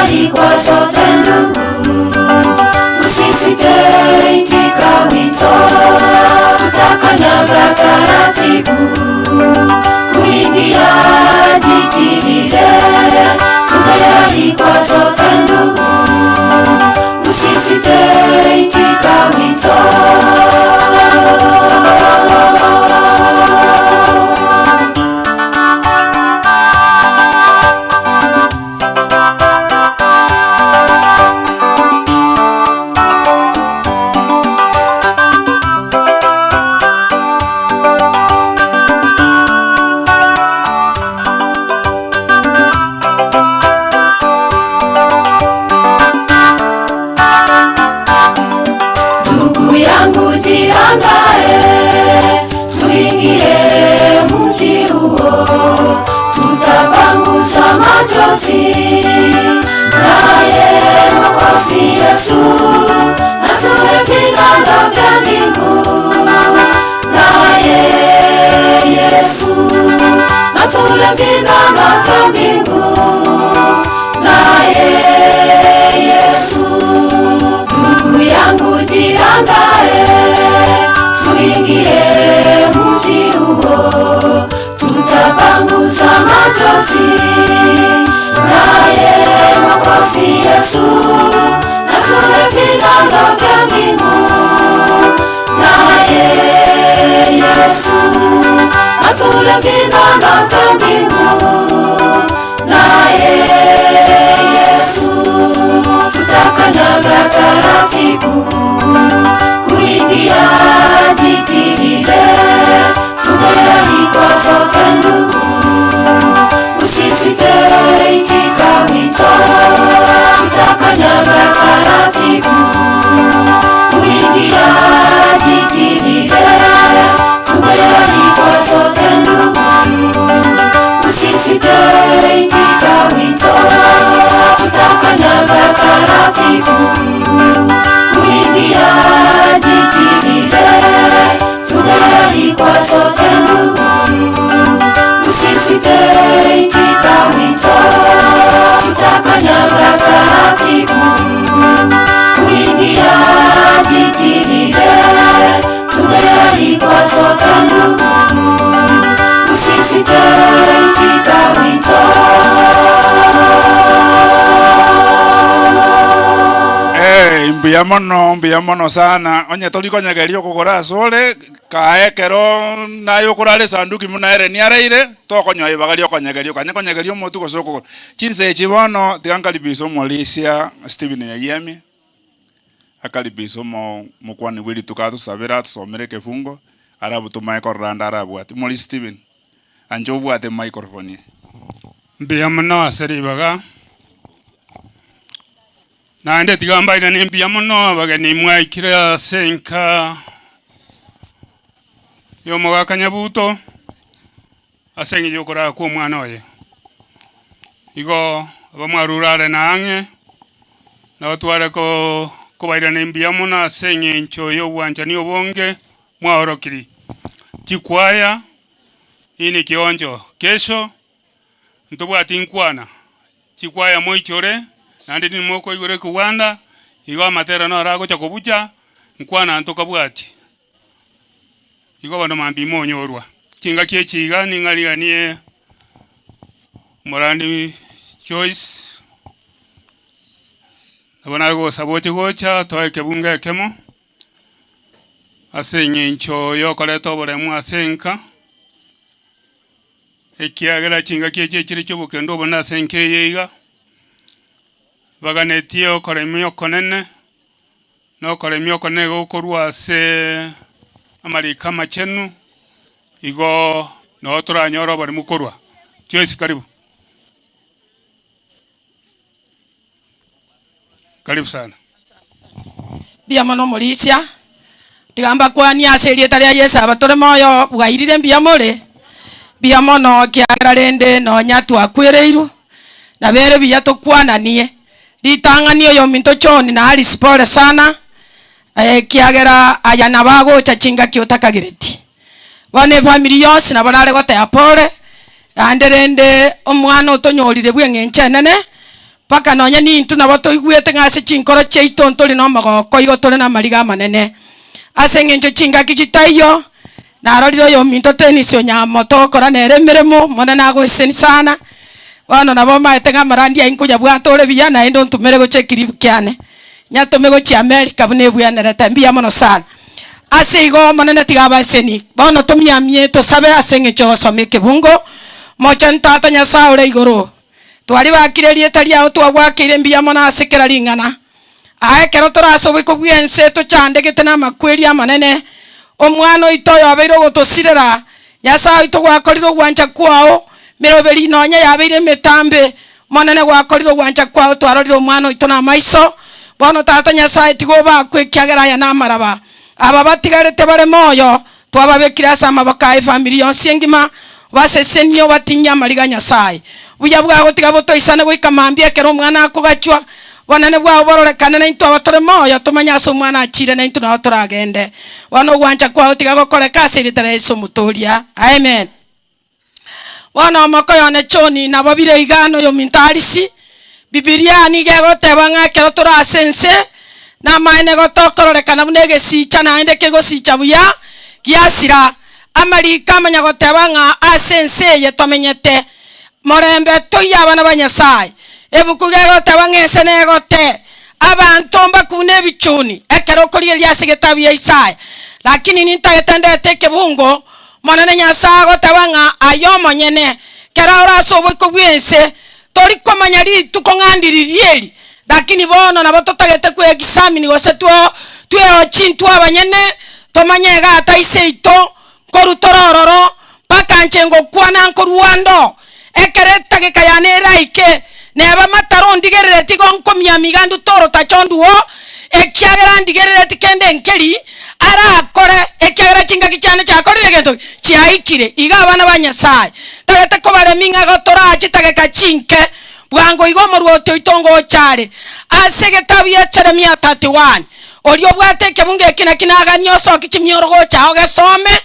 Tumealikwa sote ndugu, usisite, itika wito, tutakanyaga taratibu kuingia jiji lile. Tumealikwa sote ndugu, usisite, itika wito. Ndugu yangu jiandae, tuingie mji huo, tutapangusa machozi naye Mwokozi Yesu, na tule vinono vya mbingu naye Yesu, na tule vinono vya mbingu naye Yesu. Ndugu yangu jiandae, tuingie mji huo, tutapangusa machozi naye Mwokozi Yesu, na tule vinono vya mbingu naye Yesu, na tule vinono vya mbingu naye Yesu, tutakanyaga taratibu kuingia jiji lile. Tumealikwa sote ndugu, usisite, itika wito, tutakanyaga taratibu kuingia jiji lile. Tumealikwa sote ndugu, usisite, itika wito, tutakanyaga taratibu kuingia jiji lile. Tumealikwa sote ndugu, usisite, itika wito, tutakanyaga taratibu kuingia jiji lile. Tumealikwa sote ndugu, usisite, itika wito. Eh, mbuya mono mbuya mono sana onye tori konyegeria okogora ase ore kae ekero naye okorara esanduki buna ere niareire tokonyoa ibaga ria okonyegeria okanye konyegeria omotwe gose okogoro. Chinsa echi bono tiga nkaribisa omorisia Stephen Nyayiami akaribisa omo omokwani bwa rituko atosabere atosomere ekefungo arabu tomaye korora ande arabwate. Omorisia Stephen ancha obwate emicrophone eye. Mbuya mono ase ribaga, naende tiga mbairanie mbuya mono abageni mwaikire ase enka y'omogaka Nyabuto ase eng'encho y'okorara kw'omwana oye. Igo abamwarure are na ang'e, nabo tware ko kobairania mbuya mono ase eng'encho y'obwanchani obonge mwaorokirie. Chikwaya, hii ni kionjo, kesho ntobwati nkwana, chikwaya moichore, naende nimokoigora ekewanda, igo amatera naro agocha kobucha, nkwana ntokabwati. Igo bono mambia monyorwa. Chingaki echi iga ning'ariganie omorandi Joyce, nabo nare gosaba oche gocha toe ekebungo ekemo, ase eng'encho yokoreta oboremu ase enka, ekiagera chingaki echi echire chia obokendo obonene ase enka eye iga, baganetie okoremia okonene, na okoremia okonene gokorwa ase amariko amachenu, igo noo toranyore oboremu korwa. Joyce karibu. Karibu sana. Mbuya mono omorisia, tiga mbakwanie ase erieta ria Yeso aba tore moyo bwairire mbuya more, mbuya mono ekiagera rende nonya twakwereirwe, nabo ere buya tokwananie. Ritang'ani oyominto John na Alice pole sana, ekiagera aya nabo agocha chingaki otakagereti. Bono efamiri yonsi nabo nare goteba pole, naende rende omwana otonyorire bw'eng'encho enene, Mpaka nonye nintwe nabo toigwete ng'a ase chinkoro chiaito ntori nomogoko igo tore namariga amanene. Ase engencho chingaki chitaiyo, narorire oyominto Tennis Onyamo togokora nere emeremo, Omonene agoeseni sana. Bono nabo omaete ng'a amarandia ayio nkoyabwate ore buya naende ontomere gochia ekiribu kiane. Nyatome gochia America buna ebwenerete. Mbuya mono sana. Ase igo Omonene tiga abaeseni. Bono tomiamie tosabe ase engencho yogosoma ekebungo. Mochenu Tata Nyasae ore igoro, Twaribakire erieta riao twagwakeire mbuya mono ase kera ring'ana. Aa ekero tore ase oboiko bw'ense tochandegete namakweri amanene, Omwana oito oyobeire ogotosirera, Nyasae oito gwakorire ogwancha kwao, meroberi nonya yabeire emetambe, Omonene gwakorire ogwancha kwao twarorire omwana oito namaiso. Bono Tata Nyasae tiga obakwe ekiagera aya namaraba. Aba batigarete bare moyo Twababekire ase amaboko aye efamiri yonsi engima, obasesenie obatinyie amariga a Nyasae. Obuya bwao tiga botoisane goika mambia ekero omwana akogachwa. Obonene bwao bororekane naintwe aba tore moyo, tomanye ase omwana achiire naintwe nao toragende. Bono ogwancha kwao tiga gokoreke ase erieta ria Yeso Omotoria. Amen. Bono omokoyo one John nabo bire iga noyominto Alice. Bibilia nigo egoteba ng'a ekero tore ase ense, namaene gotokororekana buna egesicha naende kegosicha buya, giasira. Amariko amanya goteba ng'a ase ense eye tomenyete, morembe toiyo abana ba Nyasae. Ebuku iga egoteba ng'a ense negote, abanto mbakune ebichuni ekero okorigereria ase egetabu ya Isaya. Lakini nintagete ndete ekebungo Omonene Nyasae agoteba ng'a aye omonyene, kera ore ase oboiko bw'ense, tori komanya rituko ng'a ndiriria eri, lakini bono nabo totagete kwe-examine gose tweochie intwe abanyene, tomanye egata ise ito, nkorwa tore ororo, mpaka inche ngokwana nkorwa ande oo. Ekero etageka yane eraike, neba mataro ndigerereti igo nkomiamia iga ndute orotacho nduo, ekiagera ndigerereti kende nkeri arakore, ekiagera chingaki chiane chiakorire egento ki? Chiaikire. Iga abana ba Nyasae, ntagete kobaremia ng'a igo toraa chitageka chinke, bwango iga omorwoti oito ngocha are. Ase egetabu ya Jeremia 31, oria obwate ekebungo eki naki naganie osokie chimioro gocha ao ogesome,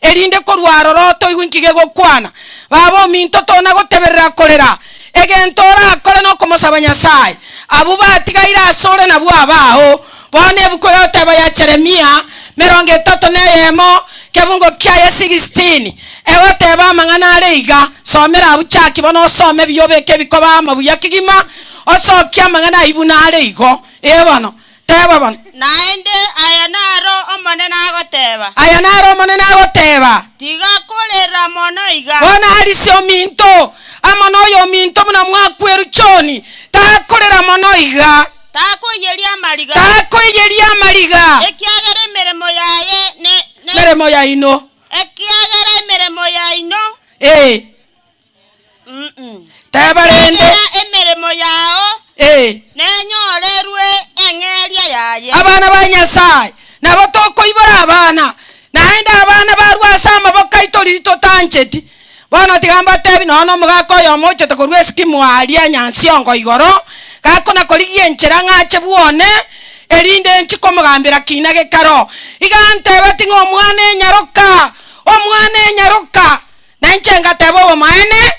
erinde korwa aroro toigwe inki gegokwana. Baba ominto tona goteberera korera, egento orakore nokomosaba Nyasae. Abwo batigaire asore nabwo abao. Bono ebuku egoteba ya Jeremia, 31, kebungo kiaye 16, egoteba amang'ana are iga, Somera abwo chaki bono osome buya obeke ebikoba amo buya kegima, osokie amang'ana ayio buna are igo. Ee bono. Teba bono. Naende aya naro Omonene agoteba. Aya naro Omonene agoteba. Tiga korera mono iga. Bono Arisi ominto, amo noyominto buna mwakweru choni, takorera mono iga. Takoiyeria amariga. Takoiyeria amariga. Ekiagera emeremo yaye ne. Emeremo yaino. Ekiagera emeremo yaino. Ee. Teba rende. Ekiagera emeremo yao Ee. nenyorerwe eng'eria yaye. Abana ba Nyasae, nabo tokoibora abana, naende abana barue ase amaboko aito riria totancheti. Bono tiga mbatebi, nonya nomogaka oyomo ochete korwa esikimu aaria nyansiongo igoro, gakona korigia enchera ng'ache bwone, erinde nchi komogambera kina gekaro. Iga antebeti ng'a omwana enyaroka, omwana enyaroka. Na inche ngateba obomaene,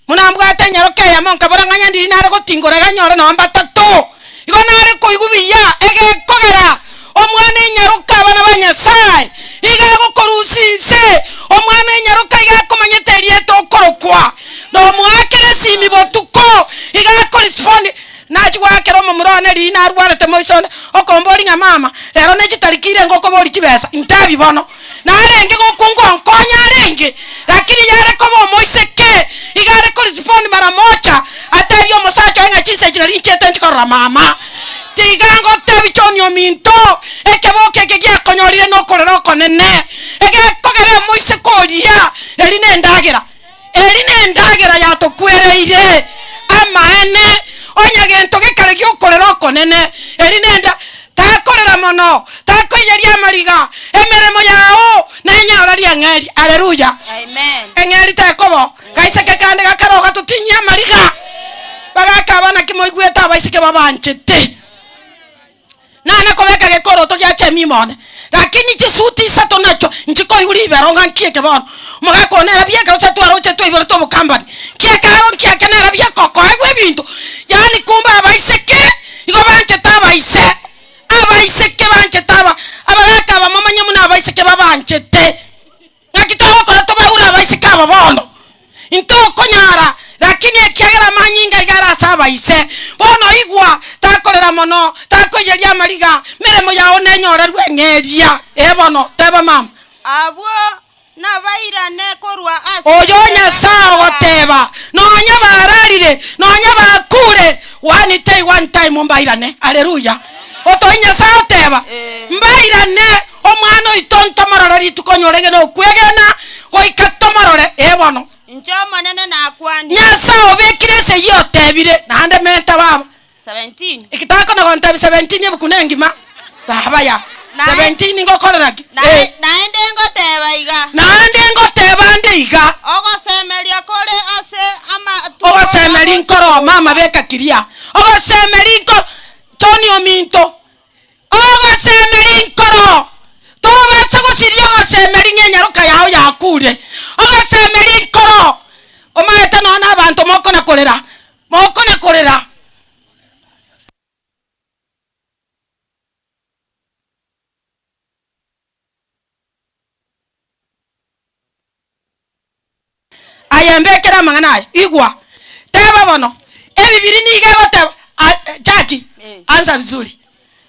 buna mbwate enyaroka eyemo, nkabora ng'a nyandiri nare gotingora iga nyore nonya mbatato. Igo nare koigwa buya, egekogera omwana enyaroka abana ba Nyasae iga agokorusia inse, omwana enyaroka iga akomanyete erieta okorokwa, na omoakera esimi botuko, iga akorespond. Nachia goakera omomura one riria narwarete moiso one, okomboria ng'a mama, rero ne chitariki irenge okoboria chibesa, ntebi bono. Narenge gokunga onkonya arenge, lakini yare koba omoiseke, iga are korespond mara moja, atebie omosacha oye ng'a chinsa echi nari nchiete nchi korora mama. Tiga ngotebi John ominto, ekeboko eke giakonyorire nokorera okonene, egekogera omoiseke oria, eri nendagera. Eri nendagera yatokwereire. Amaene, onye gento gekare gi'okorera okonene, eri nenda takorera mono, takoiyeria amariga, emeremo yao nenyora riang'eri. Aleluya! Eng'eri tekobo, gaiseke kande gakaroga totinyie amariga. Bagaka aba naki moigwete abaiseke babanchete. Nane kobeka gekoroto giacha emimo one, lakini chisuti isato nachio nchikoigwa ribero ng'a nki eke bono. Omogaka one nere bieka gose twaroche twaiborete obokambani. Nki ekeago nkiake nere bieka okoegwa ebinto. Yaani kumbe abaiseke igo banchete abaise, abaiseke banchete aba abagaka aba momanye buna abaiseke babanchete. Ng'aki togokora tobaure abaiseke aba bono? Intokonyara, lakini ekiagera amanyinga iga are ase abaise. Bono igwa, takorera mono, takoiyeria amariga, meremo yao nenyorerwe eng'eria. Ee bono, teba mama. Abwo nabairane korwa ase Oyo Nyasae ogoteba, Nonya bararire, nonya bakure, one day, one time mbairane. Haleluya! Otoi Nyasae oteba, Mbairane, omwana oito ntomorore rituko onye orenge nokwegena, goika tomorore. Ee bono. Inche Omonene nakwanire. Nyasae obekire ase eyio otebire, naende menta baba. 17. Eki takona gontebia 17 ebuku nengima baba ya 17 ngokorera ki? Eh. Naende ngoteba iga. Naende ngoteba nde iga. Ogosemeria kore ase amatuko Ogosemeria nkoro mama beka kiria. Ogosemeria nkoro Tony ominto. Ogosemeria nkoro tobasa gosiria ogosemeria ng'a enyaroka yao yakure. Ogosemeria nkoro omaete nonya na abanto mokona korera Mokona korera. Aye mbekere amang'ana aya, igwa, teba bono, Ebibiri nigo egoteba, a- Jackie, ansa vizuri.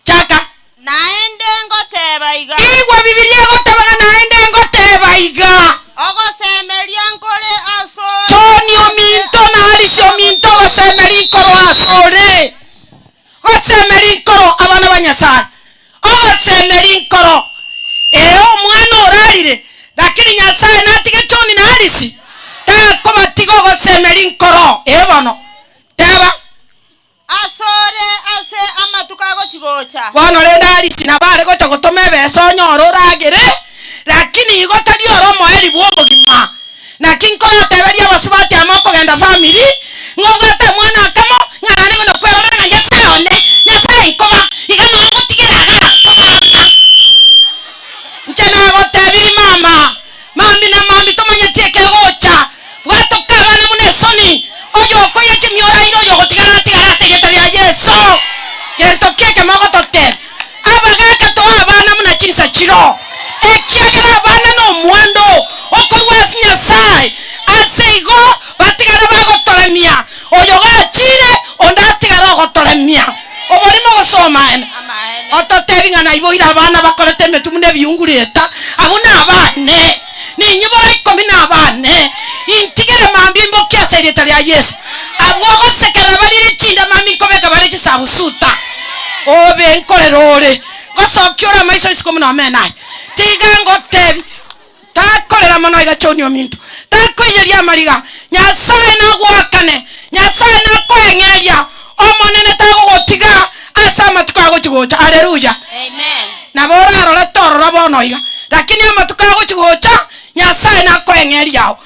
Chaka. Naende ngoteba iga. Igwa Bibilia egoteba ng'a naende ngoteba iga. Ogosemeria nkore asore. Tony ominto na Alice ominto ogosemeria nkoro asore. Gosemeria nkoro abana ba Nyasae. Ogosemeria nkoro. Ee omwana orarire lakini Nyasae natige Tony na Alice? Takobatiga ogosemeria nkoro. Ee bono. Teba. Asore ase amatuko agochi-gocha. Bono rende Alice nabo are gocha gotoma ebesa onyore oragere, lakini igo tari ore omoeri bw'obogima. Naki nkorateberie abasubati amo okogenda family, ng'a obwate omwana akamo, ng'a naende ng'o nokwerorera ng'a Nyasae one, Nyasae nkoba, iga noo ngotigera igaa nkobama. Inche nagotebirie mama, Mambi na mambi tomanyeti ekegocha. Bwatoka abana buna esoni, oyo okoyia chimioro aire oyo ogotigara atigare ase erieta ria Yeso. Gento ki ekemo ogototebia? Abagaka toe abana buna chinsa chiro, ekiagera abana nomwando okorwa ase Nyasae. Ase igo batigare bagotoremia, oyo gachire onde atigare ogotoremia. Oborimo gose omaene? Ototebi ng'a naiboire abana bakorete emetwe buna ebiungureta, abwo nabane, ninyibore ikomi nabane, intigere mambia imbokie ase erieta ria Yeso. Abwo ogosekerera barire chindamami nkobeka bare chisabusuta. Obe nkorera ore, ngosokia ore amaiso isiko buna omene aye. Tiga ngotebi. Takorera mono iga choni ominto, takoiyeria amariga. Nyasae nagoakane, Nyasae nakoeng'eria, Omonene tagogotiga ase amatuko agochi gocha. Haleluya! Nabo orarore torora bono iga, lakini amatuko agochi gocha, Nyasae nakoeng'eria ao.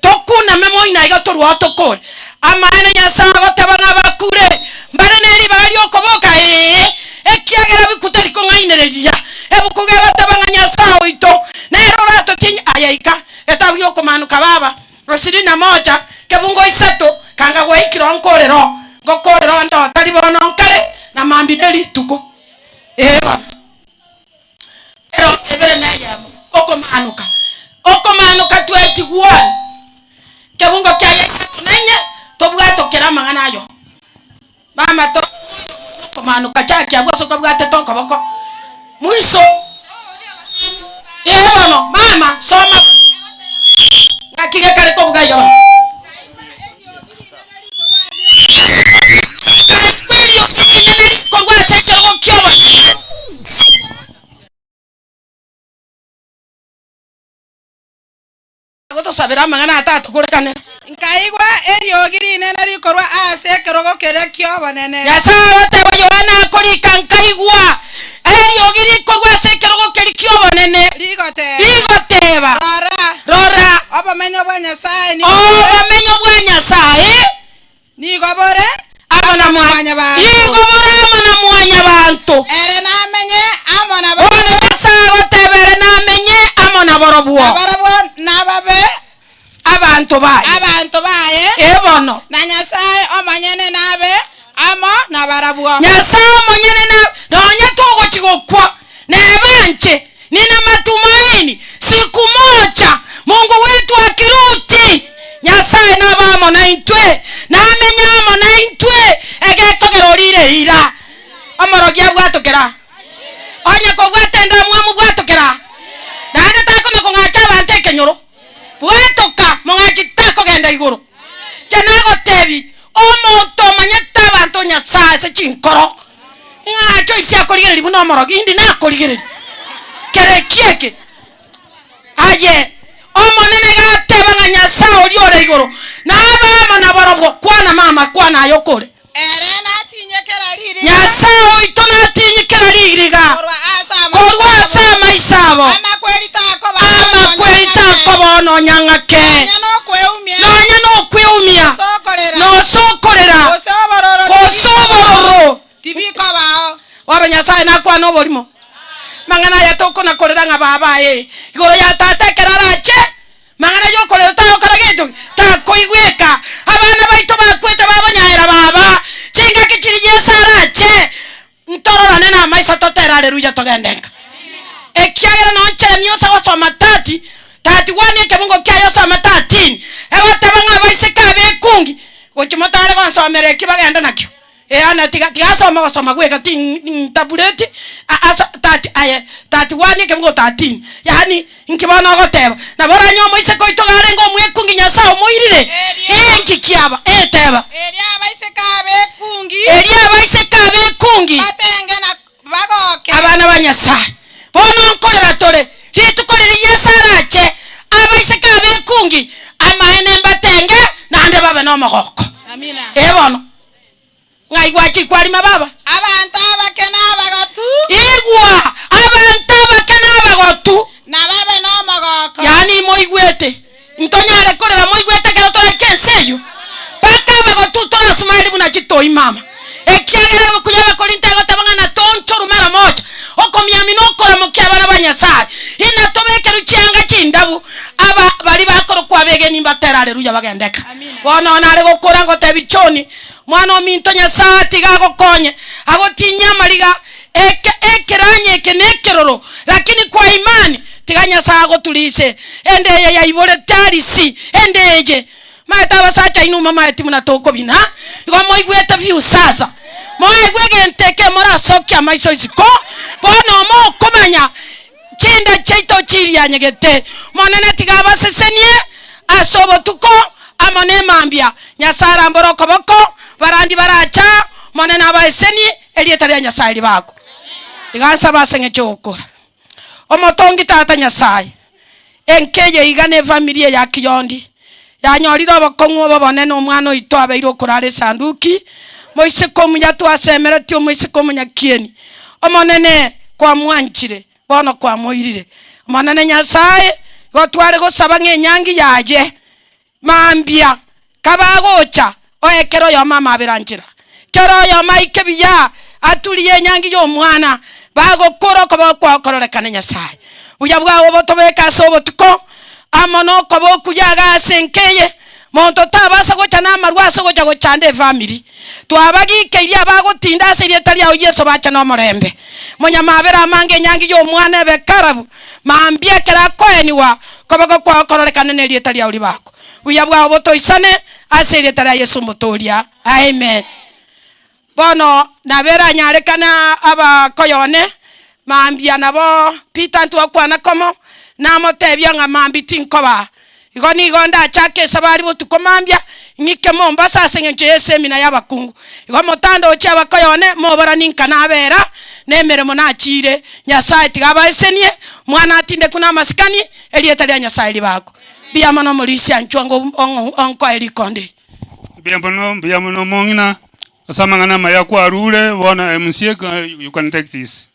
Tokuname moino aiga torue ao tokore. Amaene Nyasae agoteba ng'a abakure mbare ne ribaga ri'okoboka, ee, ekiagera biku tari kong'ainereria. Ebuku gegoteba ng'a Nyasae oito nere oratotinye. Aye ika getabu gi'okomanuka baba, ishirini na moja, kebungo isato, kanga gwaikire oo nkorere oo, ngokorere onde oo tari bono nkare, na mambia ne rituko. Ee bono. Ero ebere na eyemo, okomaanoka, okomaanoka 21, kebungo kiaye isato na inye, tobwatokere amang'ana ayo. Mama to okomaanoka chaki abwo ase okabwatete okoboko mwiso. Ee bono, mama, soma bono. Ng'aki gekare kobuga iga bono? Nkaigwa eriogi rinene rikorwa ase ekerogo ki'obonene. Agotosabera amang'ana atatokorekanera. Nkaigwa eriogi rinene rikorwa ase ekerogo keria ki'obonene. Nyasae agoteba Yohana akorika, Nkaigwa eriogi rikorwa ase ekerogo keria ki'obonene, Rigoteba, rigoteba, Rora, Rora, obomenyo bwa Nyasae nigo bore, obomenyo bwa Nyasae nigo bore amo na amo na mwa- mwanyabanto. nigo bore amo na mwanyabanto. Ere namenye amo na Bono barabwo, Nyasae agoteba ere namenye amo naborobwo, na barabwo nababe abanto baye. abanto baye, Ee bono. na Nyasae omonyene nabe Amo nabarabwo. Nyasae omonyene na nonya togochi gokwa, neba nche, nina matumaini, siku moja Mungu wetu akirudi, Nyasae nabe amo naintwe, namenye amo naintwe, egekogera orire eira. Omorogi abwatokera. Onye kobwata endamwamu bwatokera. Naende takona kong'acha abanto ekenyoro. Bwatoka, mong'achi takogenda igoro. Inche nagotebi, omonto omanyete abanto Nyasae ase chinkoro, ng'ache oise akorigereria buna omorogi, indi nakorigereria kere eki eke. Aye, Omonene gateba ng'a Nyasae oria ore igoro nabe amo nabarobwo, kwana mama, kwana aye okore. Ere natinyekera ririga. Nyasae oito natinyekera ririga. Korwa ase amaiso abo. Amakweri takoba Amakweri takoba nonya ng'ake. Nonya nokweumia. Nonya nokweumia. Gose Gose okorera. Gose obororo. Gose obororo. Tibikobao. Bono Nyasae nakwane oborimo. Mang'ana aya tokona korera ng'a baba aye igoro ya tata ekero arache. Mang'ana y'okorera tagokora gento ki? Takoigweka. Abana baito bakwete babonyaera baba. Chingaki chiria Yeso arache, ntororane namaiso totere Aleluya togende nka. Ekiagera nonye Jeremia ose gosoma tati, tati one ekebungo kiaye osome tatini, egoteba ng'a abaiseke abekungi, gochia motare gonsomera eki bagende nakio. Eana tiga tiga asome ogosoma gweka ti ntabureti aso tati aye tati one ekebungo tatini yaani inki bono ogoteba nabo oranye omoiseke oito iga arenge omwekungi Nyasaye omoirire inki kiaba eteba Erio abaiseke abekungi. Erio abaiseke abekungi. Batenge na bagoke. Abana ba Nyasaye bono nkorera tore rituko riria Yeso arache abaiseke abekungi amaene mbatenge naende babe nomogoko. Amina. Ee bono. Ng'ai gwachikwa arima baba? Abanto abake na abagotu. Igwa, abanto abake na abagotu. Nababe nomogoko. Yaani moigwete, ntonyare korera moigwete ekero toraike ense eyio? Mpaka abagotu torasumaeri buna chitoi mama, ekiagera ebuku y'Abakorinto egoteba ng'a natoonchorwe mara moja, okomiamina okoramokia abana ba Nyasae, inatobekerwe chianga chindabu, aba baria bakorokwa abegeni mbatere Aleluya bagendeka. Bono nare gokora ngotebi John, Mwana ominto Nyasae tiga agokonye, agotinyie amariga, eke ekeranya eke nekeroro, lakini kwa imani tiga Nyasae agoturise ende eye yaiborete arisi, ende eye. Maete abasacha inwe momaeti buna tokobina, igo moigwete viusasa. Moegwe egento eke morasokie amaiso isiko, bono mokomanya chinda chiaito chirianyegete. Monene tiga abasesenie ase obotuko amo nemambia. Nyasae arambore okoboko, barandi baracha, Omonene abaesenie, erieta ria Nyasae ribakwe. Tiga nsabe ase eng'encho y'ogokora. Omotongi Tata Nyasae, enka eye iga na efamiri eye ya Kiyondi, yanyorire obokong'u obo obonene omwana oito abeire okorara esanduki, moiseke omuya twasemeretie omoiseke omonyakieni. Omonene, kwamwanchire, bono kwamoirire. Omonene Nyasae, igo tware gosaba ng'a enyangi yaye Mambia, kabagocha, oe kera oyomo amabera nchera. Kera oyomo aike buya, aturie enyangi y'omwana, bagokora okoboko kwao kororekane Nyasae. Buya bwao botobeke ase obotuko, amo nokoba okuya iga ase enka eye, monto tabasa gocha namarwa ase ogocha gochanda efamiri. Twabagikeirie abagotinda ase erieta riao Yeso bache nomorembe. Monyamabera amange enyangi y'omwana ebe karabu, Mambia ekero akoenigwa, koboko kwao kororekane nerieta riao ribakwe. Buya bwao botoisane ase erieta ria Yeso Omotoria. Amen. Bono nabo eranyarekane abakoyone mambia nabo Peter ntwakwana komo, namotebia ng'a mambia tinkoba. Igo nigo ndachake esabari botuko mambia, ng'ike Mombasa ase engencho y'esemina y'abakungu. Igo motandochie abakoyone, moboranie nka nabera nemeremo nachiire. Nyasae tiga abaesenie, mwana atindekwe namasikani, erieta ria Nyasae ribakwe. Mbuya mono omorisia inchwe onkoe rikondo eri. Mbuya mono, mbuya mono omong'ina, ase amang'ana amaya kwarure, bono MCA you can take this.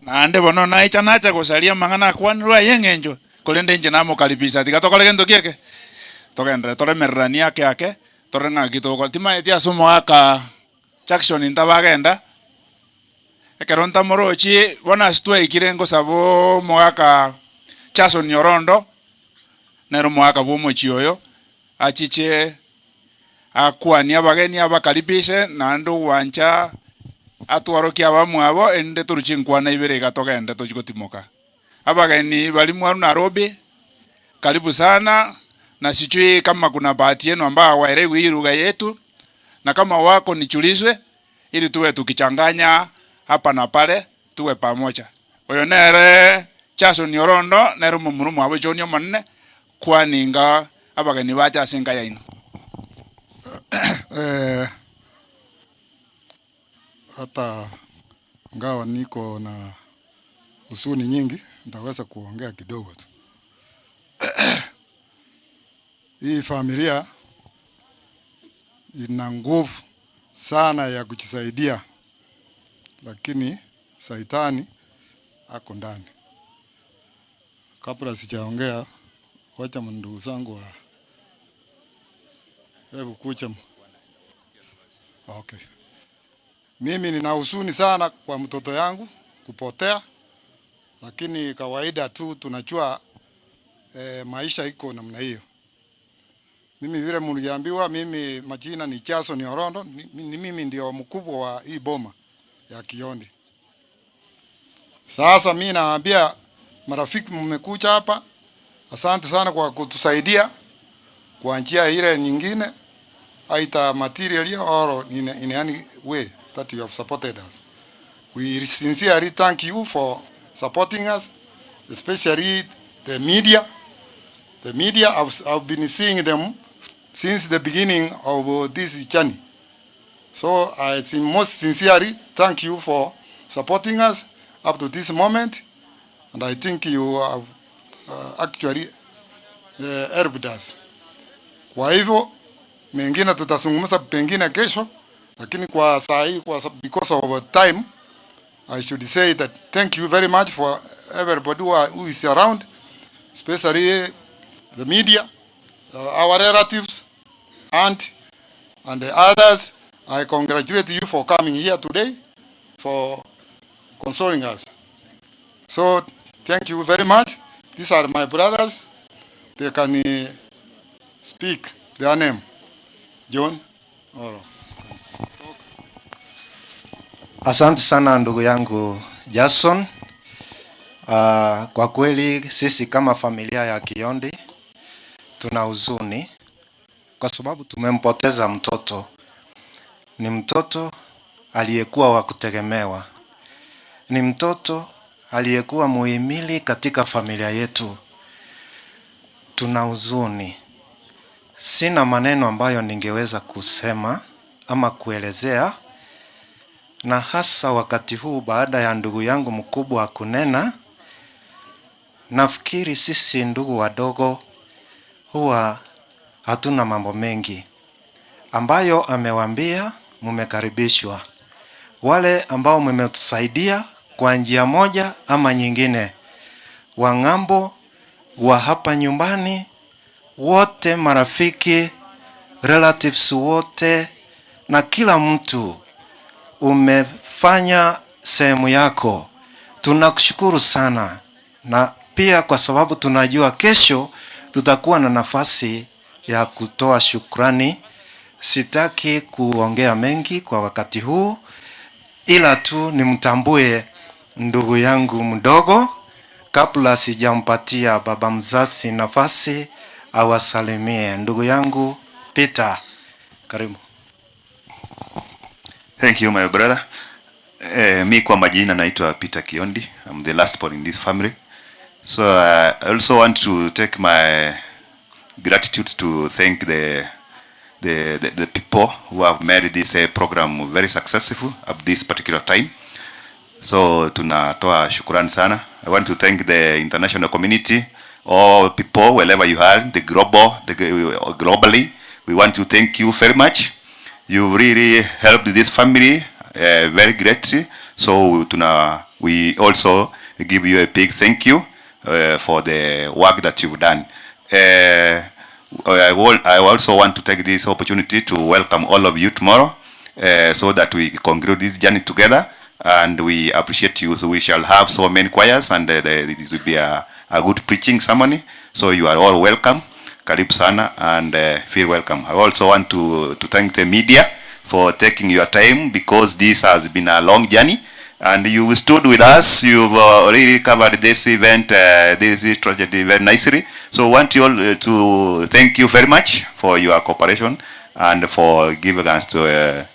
Naende bono naicha nacha gosaria amang'ana akwanirwe ay'engencho, korende inche namokaribisa, tiga tokore gento ki eke? Togenderere toremereranie ake ake, torore ng'aki togokora. Timanyeti ase omogaka Jackson ntabagenda, ekero ntamorochi, bono ase twaikire ngosaba omogaka Jason Orondo, nere omogaka bwa omochie oyo, achiche. Akwanie abageni abakaribishe, naende ogwancha atworokie abamwabo, erinde torue chinkwana ibere iga togende tochie gotimoka. Abageni baria mwarwa Nairobi, karibu sana, na sijui kama kuna bahati yenu ambayo hawaelewi hii lugha yetu, na kama wako nichulizwe, ili tuwe tukichanganya hapa na pale, tuwe pamoja. Oyo nere Jason Orondo, nere omomura omwabo John omonene, kwaninga abageni bache ase enka yaino. Eh, hata ingawa niko na huzuni nyingi, nitaweza kuongea kidogo tu. Hii familia ina nguvu sana ya kujisaidia, lakini saitani ako ndani. Kabla sijaongea, wacha ndugu zangu wa hebu kucha. Okay. Mimi nina huzuni sana kwa mtoto yangu kupotea, lakini kawaida tu tunajua maisha iko namna hiyo. Mimi vile mliambiwa, mimi majina ni Jason Orondo, ni mimi ndio mkubwa wa hii boma ya Kiondi. Sasa mimi naambia marafiki, mmekuja hapa, asante sana kwa kutusaidia kwa njia ile nyingine, aita materially or in any way that you have supported us. We sincerely thank you for supporting us, especially the media. The media, I've been seeing them since the beginning of this journey. So I most sincerely thank you for supporting us up to this moment. And I think you have actually helped us. Kwa hivyo mengine tutazungumza pengine kesho, lakini kwa saa hii kwa because of time I should say that thank you very much for everybody who is around, especially the media, our relatives, aunt, and the others. I congratulate you for coming here today, for consoling us. So thank you very much. These are my brothers. They can speak their name. John Oro. Asante sana ndugu yangu Jason. Kwa kweli sisi kama familia ya Kiondi tuna huzuni kwa sababu tumempoteza mtoto. Ni mtoto aliyekuwa wa kutegemewa, ni mtoto aliyekuwa muhimili katika familia yetu. Tuna huzuni. Sina maneno ambayo ningeweza kusema ama kuelezea, na hasa wakati huu baada ya ndugu yangu mkubwa kunena, nafikiri sisi ndugu wadogo huwa hatuna mambo mengi ambayo amewaambia. Mumekaribishwa wale ambao mmetusaidia kwa njia moja ama nyingine, wa ng'ambo, wa hapa nyumbani, wote marafiki, relatives wote na kila mtu umefanya sehemu yako. Tunakushukuru sana, na pia kwa sababu tunajua kesho tutakuwa na nafasi ya kutoa shukrani. Sitaki kuongea mengi kwa wakati huu, ila tu nimtambue ndugu yangu mdogo kabla sijampatia baba mzazi nafasi awasalimie. Ndugu yangu Peter, karibu. Thank you, my brother. Mi kwa majina naitwa Peter Kiondi. I'm the last born in this family. So I also want to take my gratitude to thank the people who have made this program very successful at this particular time. So tunatoa shukrani sana. I want to thank the international community, all people wherever you are, globally. We want to thank you very much. You really helped this family very greatly. So we also give you a big thank you for the work that you've done. I also want to take this opportunity to welcome all of you tomorrow so that we conclude this journey together, and we appreciate you. So we shall have so many choirs, and this will be a good preaching ceremony. So you are all welcome. Karibu sana and feel welcome. I also want to, to thank the media for taking your time because this has been a long journey and you stood with us. You've really covered this event, this tragedy very nicely. So I want you all to thank you very much for your cooperation and for giving us to, the,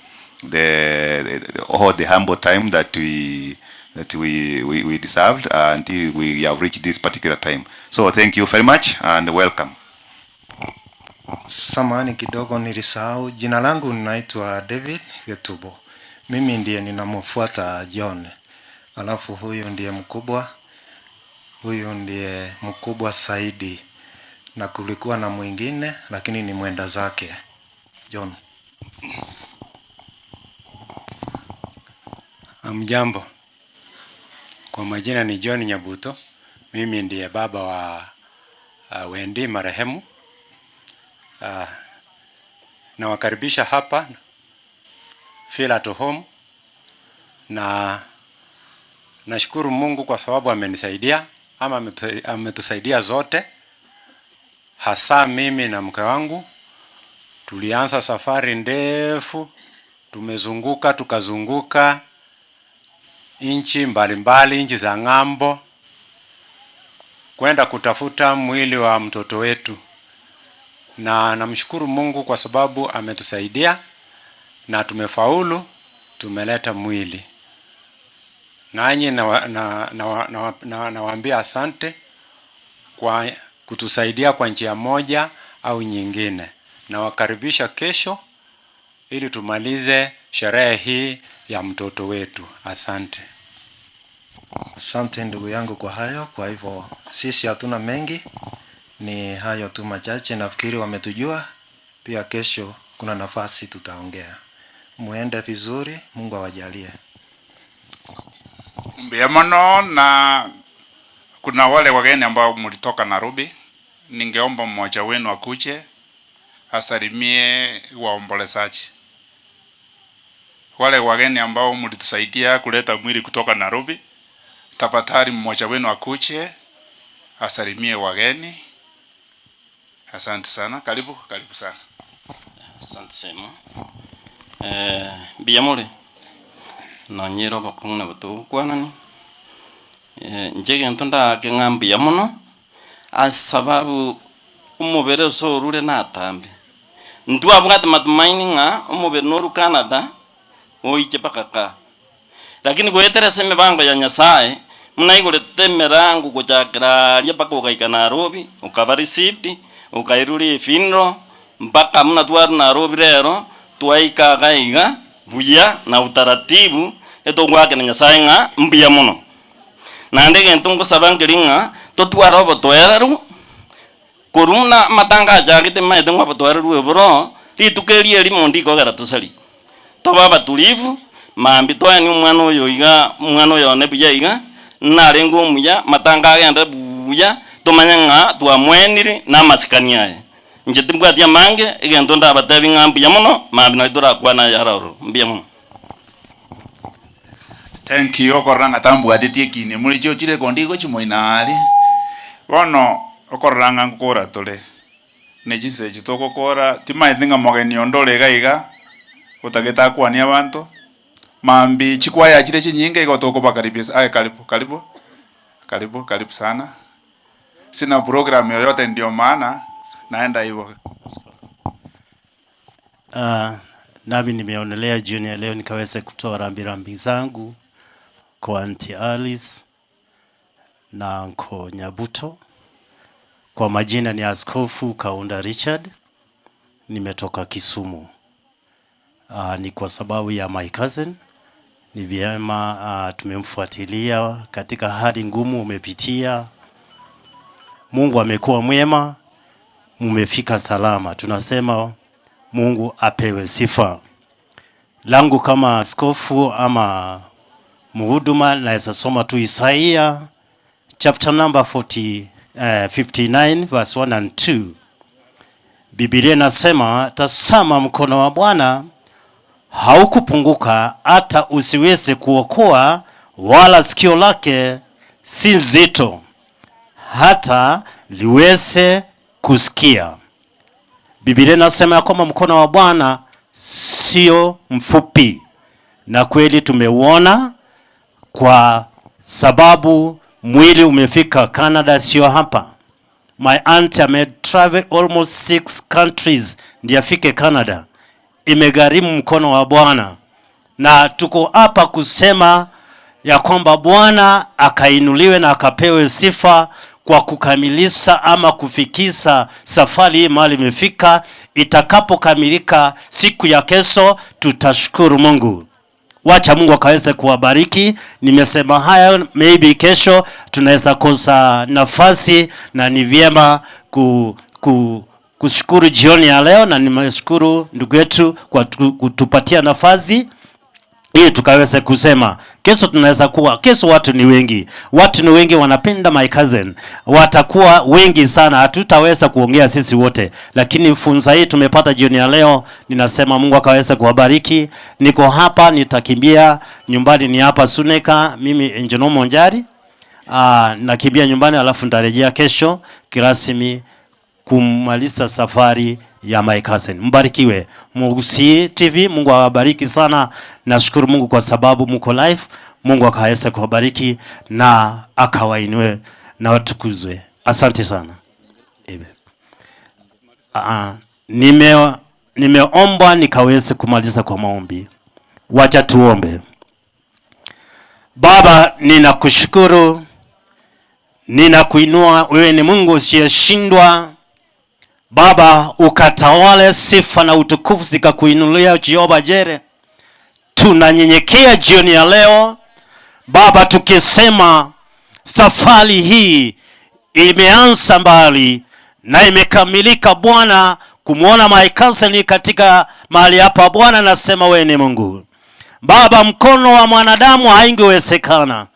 the, all the humble time that we that we, we, we deserved until we have reached this particular time. So thank you very much and welcome. Samahani kidogo nilisahau. Jina langu ninaitwa David Getubo. Mimi ndiye ninamfuata John. Alafu huyu ndiye mkubwa, huyu ndiye mkubwa zaidi, na kulikuwa na mwingine lakini ni mwenda zake John. Hamjambo, kwa majina ni John Nyabuto. Mimi ndiye baba wa Wendi marehemu. Nawakaribisha hapa Feel at home, na nashukuru Mungu kwa sababu amenisaidia ama ametusaidia zote, hasa mimi na mke wangu. Tulianza safari ndefu, tumezunguka tukazunguka nchi mbalimbali, nchi za ng'ambo, kwenda kutafuta mwili wa mtoto wetu, na namshukuru Mungu kwa sababu ametusaidia na tumefaulu, tumeleta mwili. Nanyi nawaambia na, na, na, na, na asante kwa kutusaidia kwa njia moja au nyingine. Nawakaribisha kesho ili tumalize sherehe hii ya mtoto wetu. Asante. Asante ndugu yangu kwa hayo. Kwa hivyo sisi hatuna mengi, ni hayo tu machache. Nafikiri wametujua pia. Kesho kuna nafasi tutaongea. Muende vizuri, Mungu awajalie. Mbuya mono na kuna wale wageni ambao mlitoka Nairobi, ningeomba mmoja wenu akuje asalimie waombolezaji. Wale wageni ambao mlitusaidia kuleta mwili kutoka Nairobi, tafadhali mmoja wenu akuje asalimie wageni. Asante sana, karibu karibu sana. Asante semo. Eh, mbuya more? Nonyire obokong'u nabo togokwanani. Eh, inche egento ndake ng'a mbuya mono, ase sababu omobere ase orure natambe. Ntwabwate matumaini ng'a omobere noru Canada, oiche mpaka kaa. Lakini goetera ase emibango ya Nyasaye, buna aigorete emerango gochakera aria mpaka ogaika Nairobi, okaba received, okairwa efuneral, mpaka buna twarwa Nairobi rero, twaika iga iga, buya na utaratibu, etogoakera Nyasaye ng'a mbuya mono. Naende egento ngosaba nkeri ng'a, totware obotoereru, korwa buna amatanga achagete maete ng'a obotoereru obo boroo, rituko eri erimo ndikogera tosarie. Tobe abatulivu, mambia twaenie omwana oyo iga, omwana oyo one buya iga, narenge omuya, matanga agende buya, tomanye ng'a twamoenire na amasikani aye. Inche timbwati amange, egento ndabatebie ng'a mbuya mono, mambia nario torakwane ayare aroro. Mbuya mono. Thank you okorora ng'a tambwateti ekina more chiochire konde igo chimoina aria. Bono okorora ng'a ngokora tore, ne chinsa echi togokora, timaeti ng'a mogeni onde ore iga iga, otagete akwanie abanto, mambia chikwaya chire chinyinge igo tokobakaribisa aye karibu karibu, karibu karibu sana, sina program yoyote ndio maana naenda hivo. Nami nimeonelea jioni ya leo nikaweze kutoa rambirambi zangu kwa Auntie Alice na Uncle Nyabuto. Kwa majina ni Askofu Kaunda Richard, nimetoka Kisumu. Ni kwa sababu ya my cousin. Ni vyema tumemfuatilia katika hali ngumu umepitia. Mungu amekuwa mwema, mumefika salama. Tunasema Mungu apewe sifa. Langu kama askofu ama mhuduma naweza soma tu Isaia chapter number 40, 59 verse 1 and 2. Biblia inasema, tazama mkono wa Bwana haukupunguka hata usiweze kuokoa, wala sikio lake si nzito hata liweze kusikia. Biblia inasema ya kwamba mkono wa Bwana sio mfupi, na kweli tumeuona kwa sababu mwili umefika Canada, sio hapa. My aunt ame travel almost six countries ndiye afike Canada. Imegharimu mkono wa Bwana, na tuko hapa kusema ya kwamba Bwana akainuliwe na akapewe sifa kwa kukamilisha ama kufikisha safari hii mahali imefika. Itakapokamilika siku ya kesho, tutashukuru Mungu. Wacha Mungu akaweze kuwabariki. Nimesema haya, maybe kesho tunaweza kosa nafasi, na ni vyema ku, ku, kushukuru jioni ya leo, na nimeshukuru ndugu yetu kwa kutupatia nafasi ili tukaweze kusema kesho. Tunaweza kuwa kesho, watu ni wengi, watu ni wengi wanapenda my cousin, watakuwa wengi sana, hatutaweza kuongea sisi wote, lakini funza hii tumepata jioni ya leo, ninasema Mungu akaweze kuwabariki. Niko hapa, nitakimbia nyumbani, ni hapa Suneka, mimi Engineer Monjari. Nakimbia nyumbani, alafu nitarejea kesho kirasmi kumaliza safari ya my cousin. Mbarikiwe. Mugusi TV, Mungu awabariki sana. Nashukuru Mungu kwa sababu mko live. Mungu akaweze kuwabariki na akawainue na watukuzwe. Asante sana. Amen. Nimeomba nikaweze kumaliza kwa maombi. Wacha tuombe. Baba, ninakushukuru, ninakuinua, wewe ni Mungu usiyeshindwa. Baba, ukatawale, sifa na utukufu zikakuinulia Jehova Jere. Tunanyenyekea jioni ya leo Baba, tukisema safari hii imeanza mbali na imekamilika Bwana, kumwona my cousin katika mahali hapa Bwana, nasema wewe ni Mungu. Baba, mkono wa mwanadamu haingewezekana.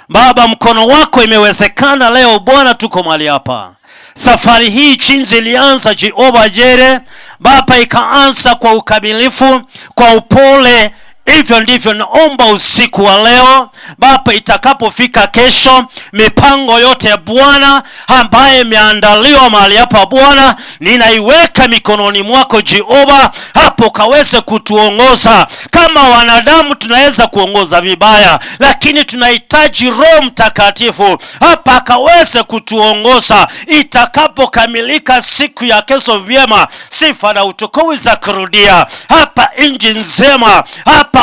Baba, mkono wako imewezekana leo Bwana, tuko mahali hapa. Safari hii chinzi ilianza Jehova Jere, Baba, ikaanza kwa ukamilifu, kwa upole. Hivyo ndivyo naomba usiku wa leo Baba, itakapofika kesho, mipango yote ya Bwana ambaye imeandaliwa mahali hapa Bwana, ninaiweka mikononi mwako Jehova, hapo kaweze kutuongoza. Kama wanadamu tunaweza kuongoza vibaya, lakini tunahitaji Roho Mtakatifu hapa akaweze kutuongoza. Itakapokamilika siku ya kesho vyema, sifa na utukufu za kurudia hapa nchi nzima hapa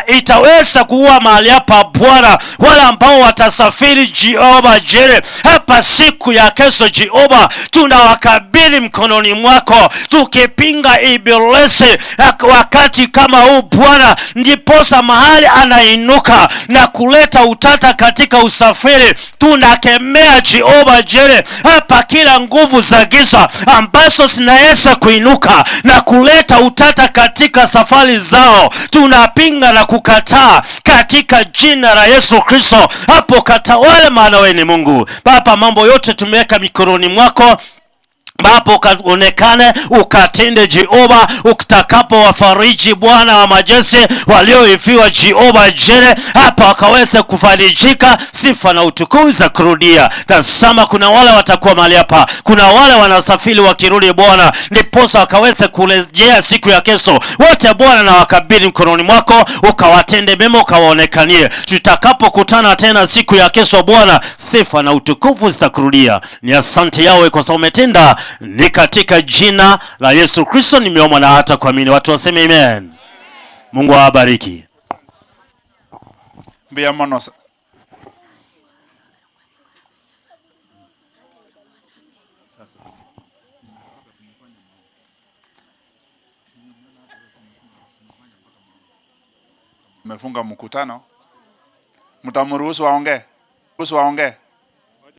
itaweza kuwa mahali hapa Bwana, wale ambao watasafiri Jehova Jere hapa siku ya kesho Jehova, tunawakabili mkononi mwako, tukipinga ibilisi wakati kama huu Bwana, ndiposa mahali anainuka na kuleta utata katika usafiri, tunakemea Jehova Jere hapa kila nguvu za giza ambazo zinaweza kuinuka na kuleta utata katika safari zao, tunapinga na kukataa katika jina la Yesu Kristo. Hapo katawale, maana wewe ni Mungu. Baba, mambo yote tumeweka mikononi mwako ambapo ukaonekane ukatende Jehova, utakapo wafariji Bwana wa majeshi walioifiwa Jehova Jere, hapa wakaweze kufarijika, sifa na utukufu za kurudia. Tazama, kuna wale watakuwa mahali hapa, kuna wale wanasafiri wakirudi Bwana, ndiposa wakaweze kurejea siku ya kesho. Wote Bwana na wakabidhi mkononi mwako, ukawatende mema, ukawaonekanie. Tutakapokutana tena siku ya kesho Bwana, sifa na utukufu zitakurudia. Ni asante yawe kwa sababu umetenda. Ni katika jina la Yesu Kristo nimeomba na hata kuamini. Watu waseme amen. Mungu awabariki. Mbuya mono. Mefunga mkutano, mtamruhusu aongee? Ruhusu aongee.